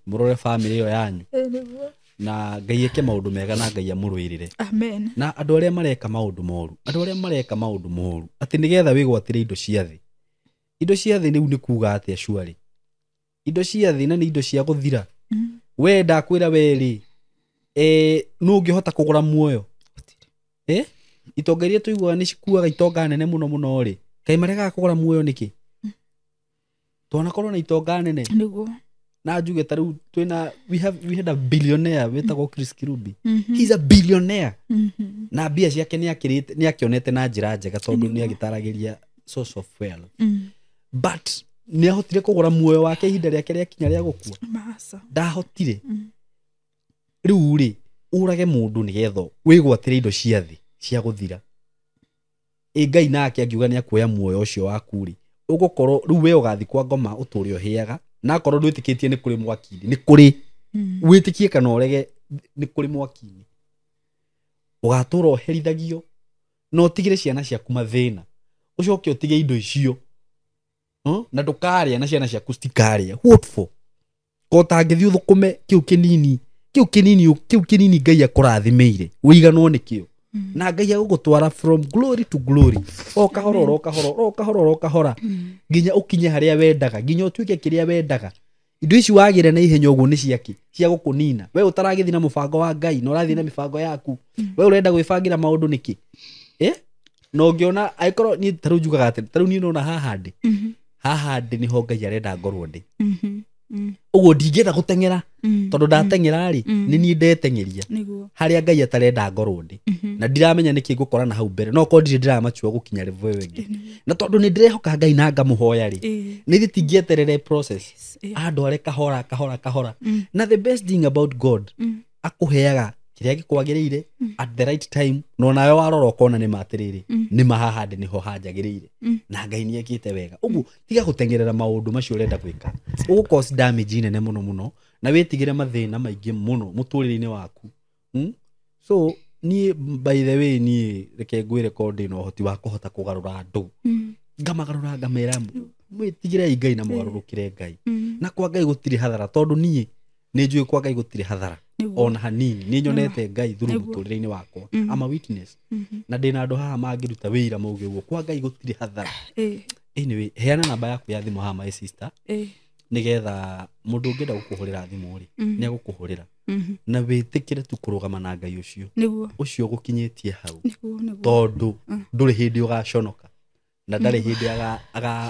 Mũrore famĩlĩ ĩyo yanyu. Nĩguo. Na Ngai eke maũndũ mega na Ngai amũrũĩrĩre. Amen. Na andũ arĩa mareka maũndũ moru, andũ arĩa mareka maũndũ moru atĩ nĩgetha wĩgwatĩre indo cia thĩ. Indo cia thĩ rĩu nĩ kuga atĩa cuarĩ? Indo cia thĩ na nĩ indo cia gũthira. We ndakwĩra we rĩ, nũ ũngĩhota kũgũra muoyo? Itonga iria tũiguaga nĩ cikuaga itonga nene mũno mũno rĩ, kaĩ maregaga kũgũra muoyo nĩkĩ? Twanakorwo na itonga nene. Nĩguo. Na njuge ta rĩu twĩna we had a billionaire wĩtagwo Chris Kirubi. He's a billionaire. Na mbia ciake nĩ akĩonete na njĩra njega tondũ nĩ agĩtaragĩria source of wealth. But nĩ ahotire kũgũra muoyo wake ihinda rĩake rĩakinya rĩa gũkua. Masa. Ndahotire. Rĩu rĩ, ũrage mũndũ nĩgetha wĩgwatĩre indo cia thĩ cia gũthira. Ĩ Ngai nake angiuga nĩ akuoya muoyo ũcio waku rĩ, ũgũkorwo rĩu we ũgathiĩ kwa ngoma ũtũre ũhĩaga, na akorwo ndwĩtĩkĩtie nĩ kũrĩ mwaki-inĩ, nĩ kũrĩ. Wĩtĩkie kana ũrege nĩ kũrĩ mwaki-inĩ. Ũgatũra ũherithagio na ũtigĩre ciana ciaku mathĩna. Ũcoke ũtige indo icio. Na ndũkarĩa na ciana ciaku citikarĩa. What for? Ko ũtangĩthiĩ ũthũkũme kĩu kĩnini, kĩu kĩnini, kĩu kĩnini Ngai akũrathimĩire, ũiganwo nĩkĩo. Na Ngai agũgũtwara from glory to glory. O kahora, o kahora, o kahora, o kahora. Nginya ũkinye harĩa wendaga, nginya ũtuĩke kĩrĩa wendaga. Indo ici wagĩre na ihenya ũguo nĩ ciake, cia gũkũnina. We ũtaragĩthiĩ na mũbango wa Ngai, na ũrathiĩ na mĩbango yaku. We ũrenda gwĩbangĩra maũndũ nĩkĩ? Na ũngĩona angĩkorwo niĩ ta rĩu njugaga atĩ, ta rĩu niĩ nona haha ndĩ. Haha ndĩ nĩho Ngai arenda ngorwo ndĩ. Ũguo ndingĩenda gũteng'era, tondũ ndateng'era rĩ, nĩ niĩ ndeteng'eria. Harĩa Ngai atarenda ngorwo ndĩ. Na ndiramenya nĩkĩ ngũkora na hau mbere. No korwo ndirĩ ndĩramachua gũkinya level ĩyo ĩngĩ. Na tondũ nĩ ndĩrehoka Ngai na ngamũhoya rĩ, nĩ thĩ tingĩeterere process. Andware kahora, kahora, kahora. Na the best thing about God, akũheaga kĩrĩa gĩkwagĩrĩire at the right time, na onawe warora ũkona nĩ ma atĩrĩrĩ, nĩ ma haha ndĩ nĩho hanjagĩrĩire. Na Ngai nĩ ekĩte wega. Ũguo tiga gũteng'erera maũndũ macio ũrenda gwĩka. Ũgũ cause damage nene mũno mũno, na wĩtigĩre mathĩna maingĩ mũno mũtũrĩre-inĩ waku. So niĩ by the way niĩ reke ngwĩre korwo ndĩna ũhoti wa kũhota kũgarũra andũ. Ngamagarũra ngamera mwĩtigĩrei Ngai na mũgarũrũkĩre Ngai. Na kwa Ngai gũtirĩ hathara tondũ niĩ nĩ njũĩ kwa Ngai gũtirĩ hathara. Ona hanini nĩ nyonete Ngai through mũtũrĩre-inĩ wakwa. I'm a witness. Na ndĩna andũ haha mangĩruta wĩira mauge ũguo kwa Ngai gũtirĩ hathara. Anyway, heana namba yaku ya thimũ haha my sister. Nĩgetha mũndũ ũngĩenda gũkũhũrĩra thimũ rĩ, nĩ agũkũhũrĩra. Na wĩtĩkĩre tu kũrũgama na Ngai ũcio. Ũcio ũgũkinyĩtie hau. Nĩguo. Tondũ ndũrĩ hĩndĩ ũgaconoka. Na ndarĩ hĩndĩ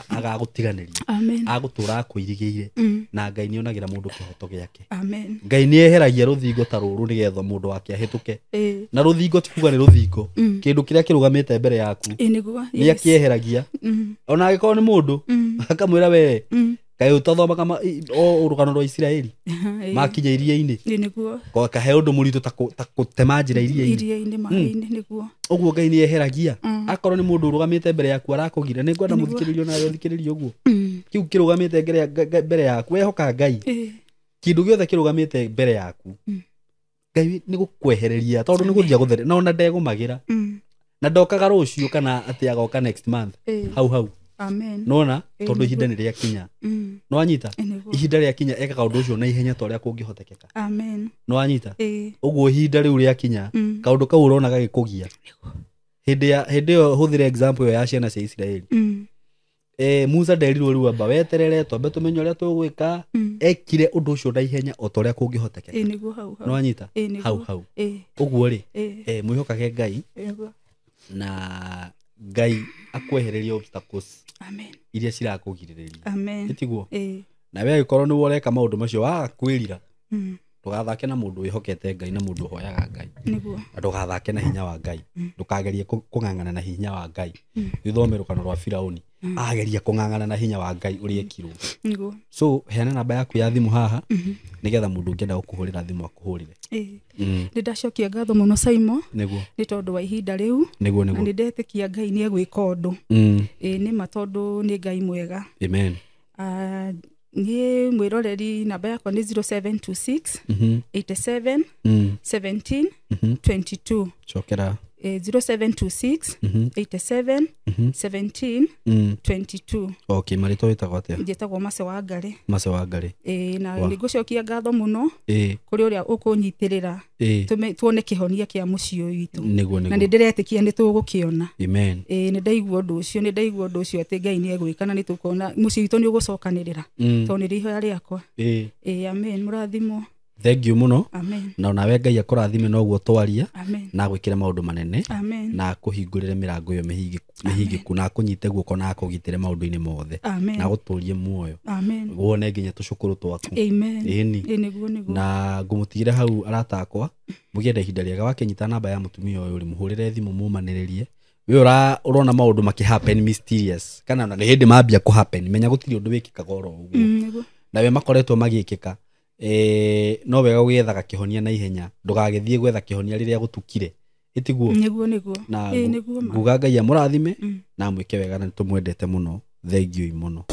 agagũtiganĩria. Amen. Agũtũra akũirigĩire. Na Ngai nĩ onagĩra mũndũ kĩhoto gĩake. Amen. Ngai nĩ eheragia rũthingo ta rũrũ nĩgetha mũndũ wake ahĩtũke. Na rũthingo ti kuga nĩ rũthingo. Kĩndũ kĩrĩa kĩrũgamĩte mbere yaku. Nĩguo. Nĩ akĩeheragia. Ona angĩkorwo nĩ mũndũ, akamwĩra we, kaĩ ũtathomaga o rũgano rwa Isiraeli? Makinya iria-inĩ. Nĩguo. Kahe ũndũ mũritũ ta gũtema njĩra iria-inĩ. Iria-inĩ, maĩ-inĩ, nĩguo. Ũguo Ngai nĩ eheragia. Akorwo nĩ mũndũ ũrũgamĩte mbere yaku arakũgira, nĩ ngwenda mũthikĩrĩrio nawe ũthikĩrĩrie ũguo. Kĩu kĩrũgamĩte mbere yaku, wehoka Ngai. Kĩndũ gĩothe kĩrũgamĩte mbere yaku. Ngai nĩ gũkwehereria tondũ nĩ gũthiĩ gũthere. Na ona ndegũmagĩra. Na ndokaga rũciũ kana atĩ agoka next month. Hau hau. Amen. Nona tondũ ihinda nĩ rĩakinya. Nĩwanyita? Nĩguo. Ihinda rĩakinya ekaga ũndũ ũcio na ihenya ta ũrĩa kũngĩhotekeka. Amen. Nĩwanyita? Ũguo ihinda rĩu rĩakinya, kaũndũ kau ũrona gagĩkũgia. Hĩndĩ ĩyo hũthĩre example ĩyo ya ciana cia Isiraeli. Musa nderirwo rĩu amba weterere twambe tũmenye ũrĩa tũgwĩka. Ekire ũndũ ũcio na ihenya o ta ũrĩa kũngĩhotekeka. Nĩguo, hau hau. Nĩwanyita? Nĩguo. Hau hau. Ũguo rĩ, mwĩhokage Ngai. Nĩguo. Na Ngai akwehererie obstacles. Amen. Iria cirakũgirĩrĩria. Amen. Ĩtiguo? Na we angĩkorwo nĩwe ũreka maũndũ macio waga kwĩrira, Ndũgathake na mũndũ wĩhokete Ngai na mũndũ ũhoyaga Ngai. Nĩguo. Na ndũgathake na hinya wa Ngai. Ndũkagerie kũng'ang'ana na hinya wa Ngai. Wĩthome rũgano rwa Firaũni. Ageria kũng'ang'ana na hinya wa Ngai ũrĩa ekirwo. Nĩguo. So heana namba yaku ya thimũ haha nĩgetha mũndũ ũngĩenda gũkũhũrĩra thimũ akũhũrĩre. Nĩ ndacokia ngatho mũno Saimo Nĩguo. nĩ tondũ wa ihinda rĩu. Nĩguo Na nĩguo. nĩ ndetĩkia Ngai nĩ egwĩka ũndũ. Ĩĩ nĩ ma tondũ nĩ Ngai mwega. Amen. Niĩ mwĩroreri namba yakwa nĩ 0726 87 17 22. Cokera. 0726 87 17 22. Okay, marĩtwa wĩtagwo atĩa? Njĩtagwo Mace wa Ngarĩ. Mace wa Ngarĩ. Na nĩ ngũcokia ngatho mũno kũrĩ ũrĩa ũkũnyitĩrĩra tuone kĩhonia kĩa mũciĩ ũyũ witũ. Nĩguo Na nĩguo. nĩ ndĩretĩkia nĩ tũgũkĩona. Amen. Nĩ ndaigua ũndũ ũcio, nĩ ndaigua ũndũ ũcio atĩ Ngai nĩ egwĩka na nĩ tũkuona mũciĩ witũ nĩ ũgũcokanĩrĩra. Tondũ nĩ ihoya rĩakwa. Amen, mũrathimwo. Thank you mũno. Amen. Na onawe Ngai akũrathime noguo twaria. Amen. Na agwĩkĩre maũndũ manene. Amen. Na akũhingũrĩre mĩrango ĩyo mĩhingĩku na akũnyite guoko na akũgitĩre maũndũ-inĩ mothe. Amen. Na agũtũrie muoyo. Amen. Wone nginya tũcũkũrũ twaku. Amen. Ĩni. Nĩguo nĩguo. Na ngũmũtigĩra hau arata akwa mũgĩe ihinda rĩega wakĩnyita namba ya mũtumia ũyũ rĩ mũhũrĩre thimũ mũmanĩrĩrie. We ũrona maũndũ makĩ happen mysterious kana ona nĩ hĩndĩ mambia kũ happen menya gũtirĩ ũndũ wĩkĩkaga oro ũguo. Nĩguo. Na we makoretwo magĩkĩka. No wega gwethaga kĩhonia na ihenya ndũgagĩthiĩ gwetha kĩhonia rĩrĩa gũtukire ĩtiguo. Nĩguo nĩguo. Na nĩguo ma. nguga Ngai amũrathime na amwĩke wega na nĩtũmwendete mũno. Thengiũi mũno.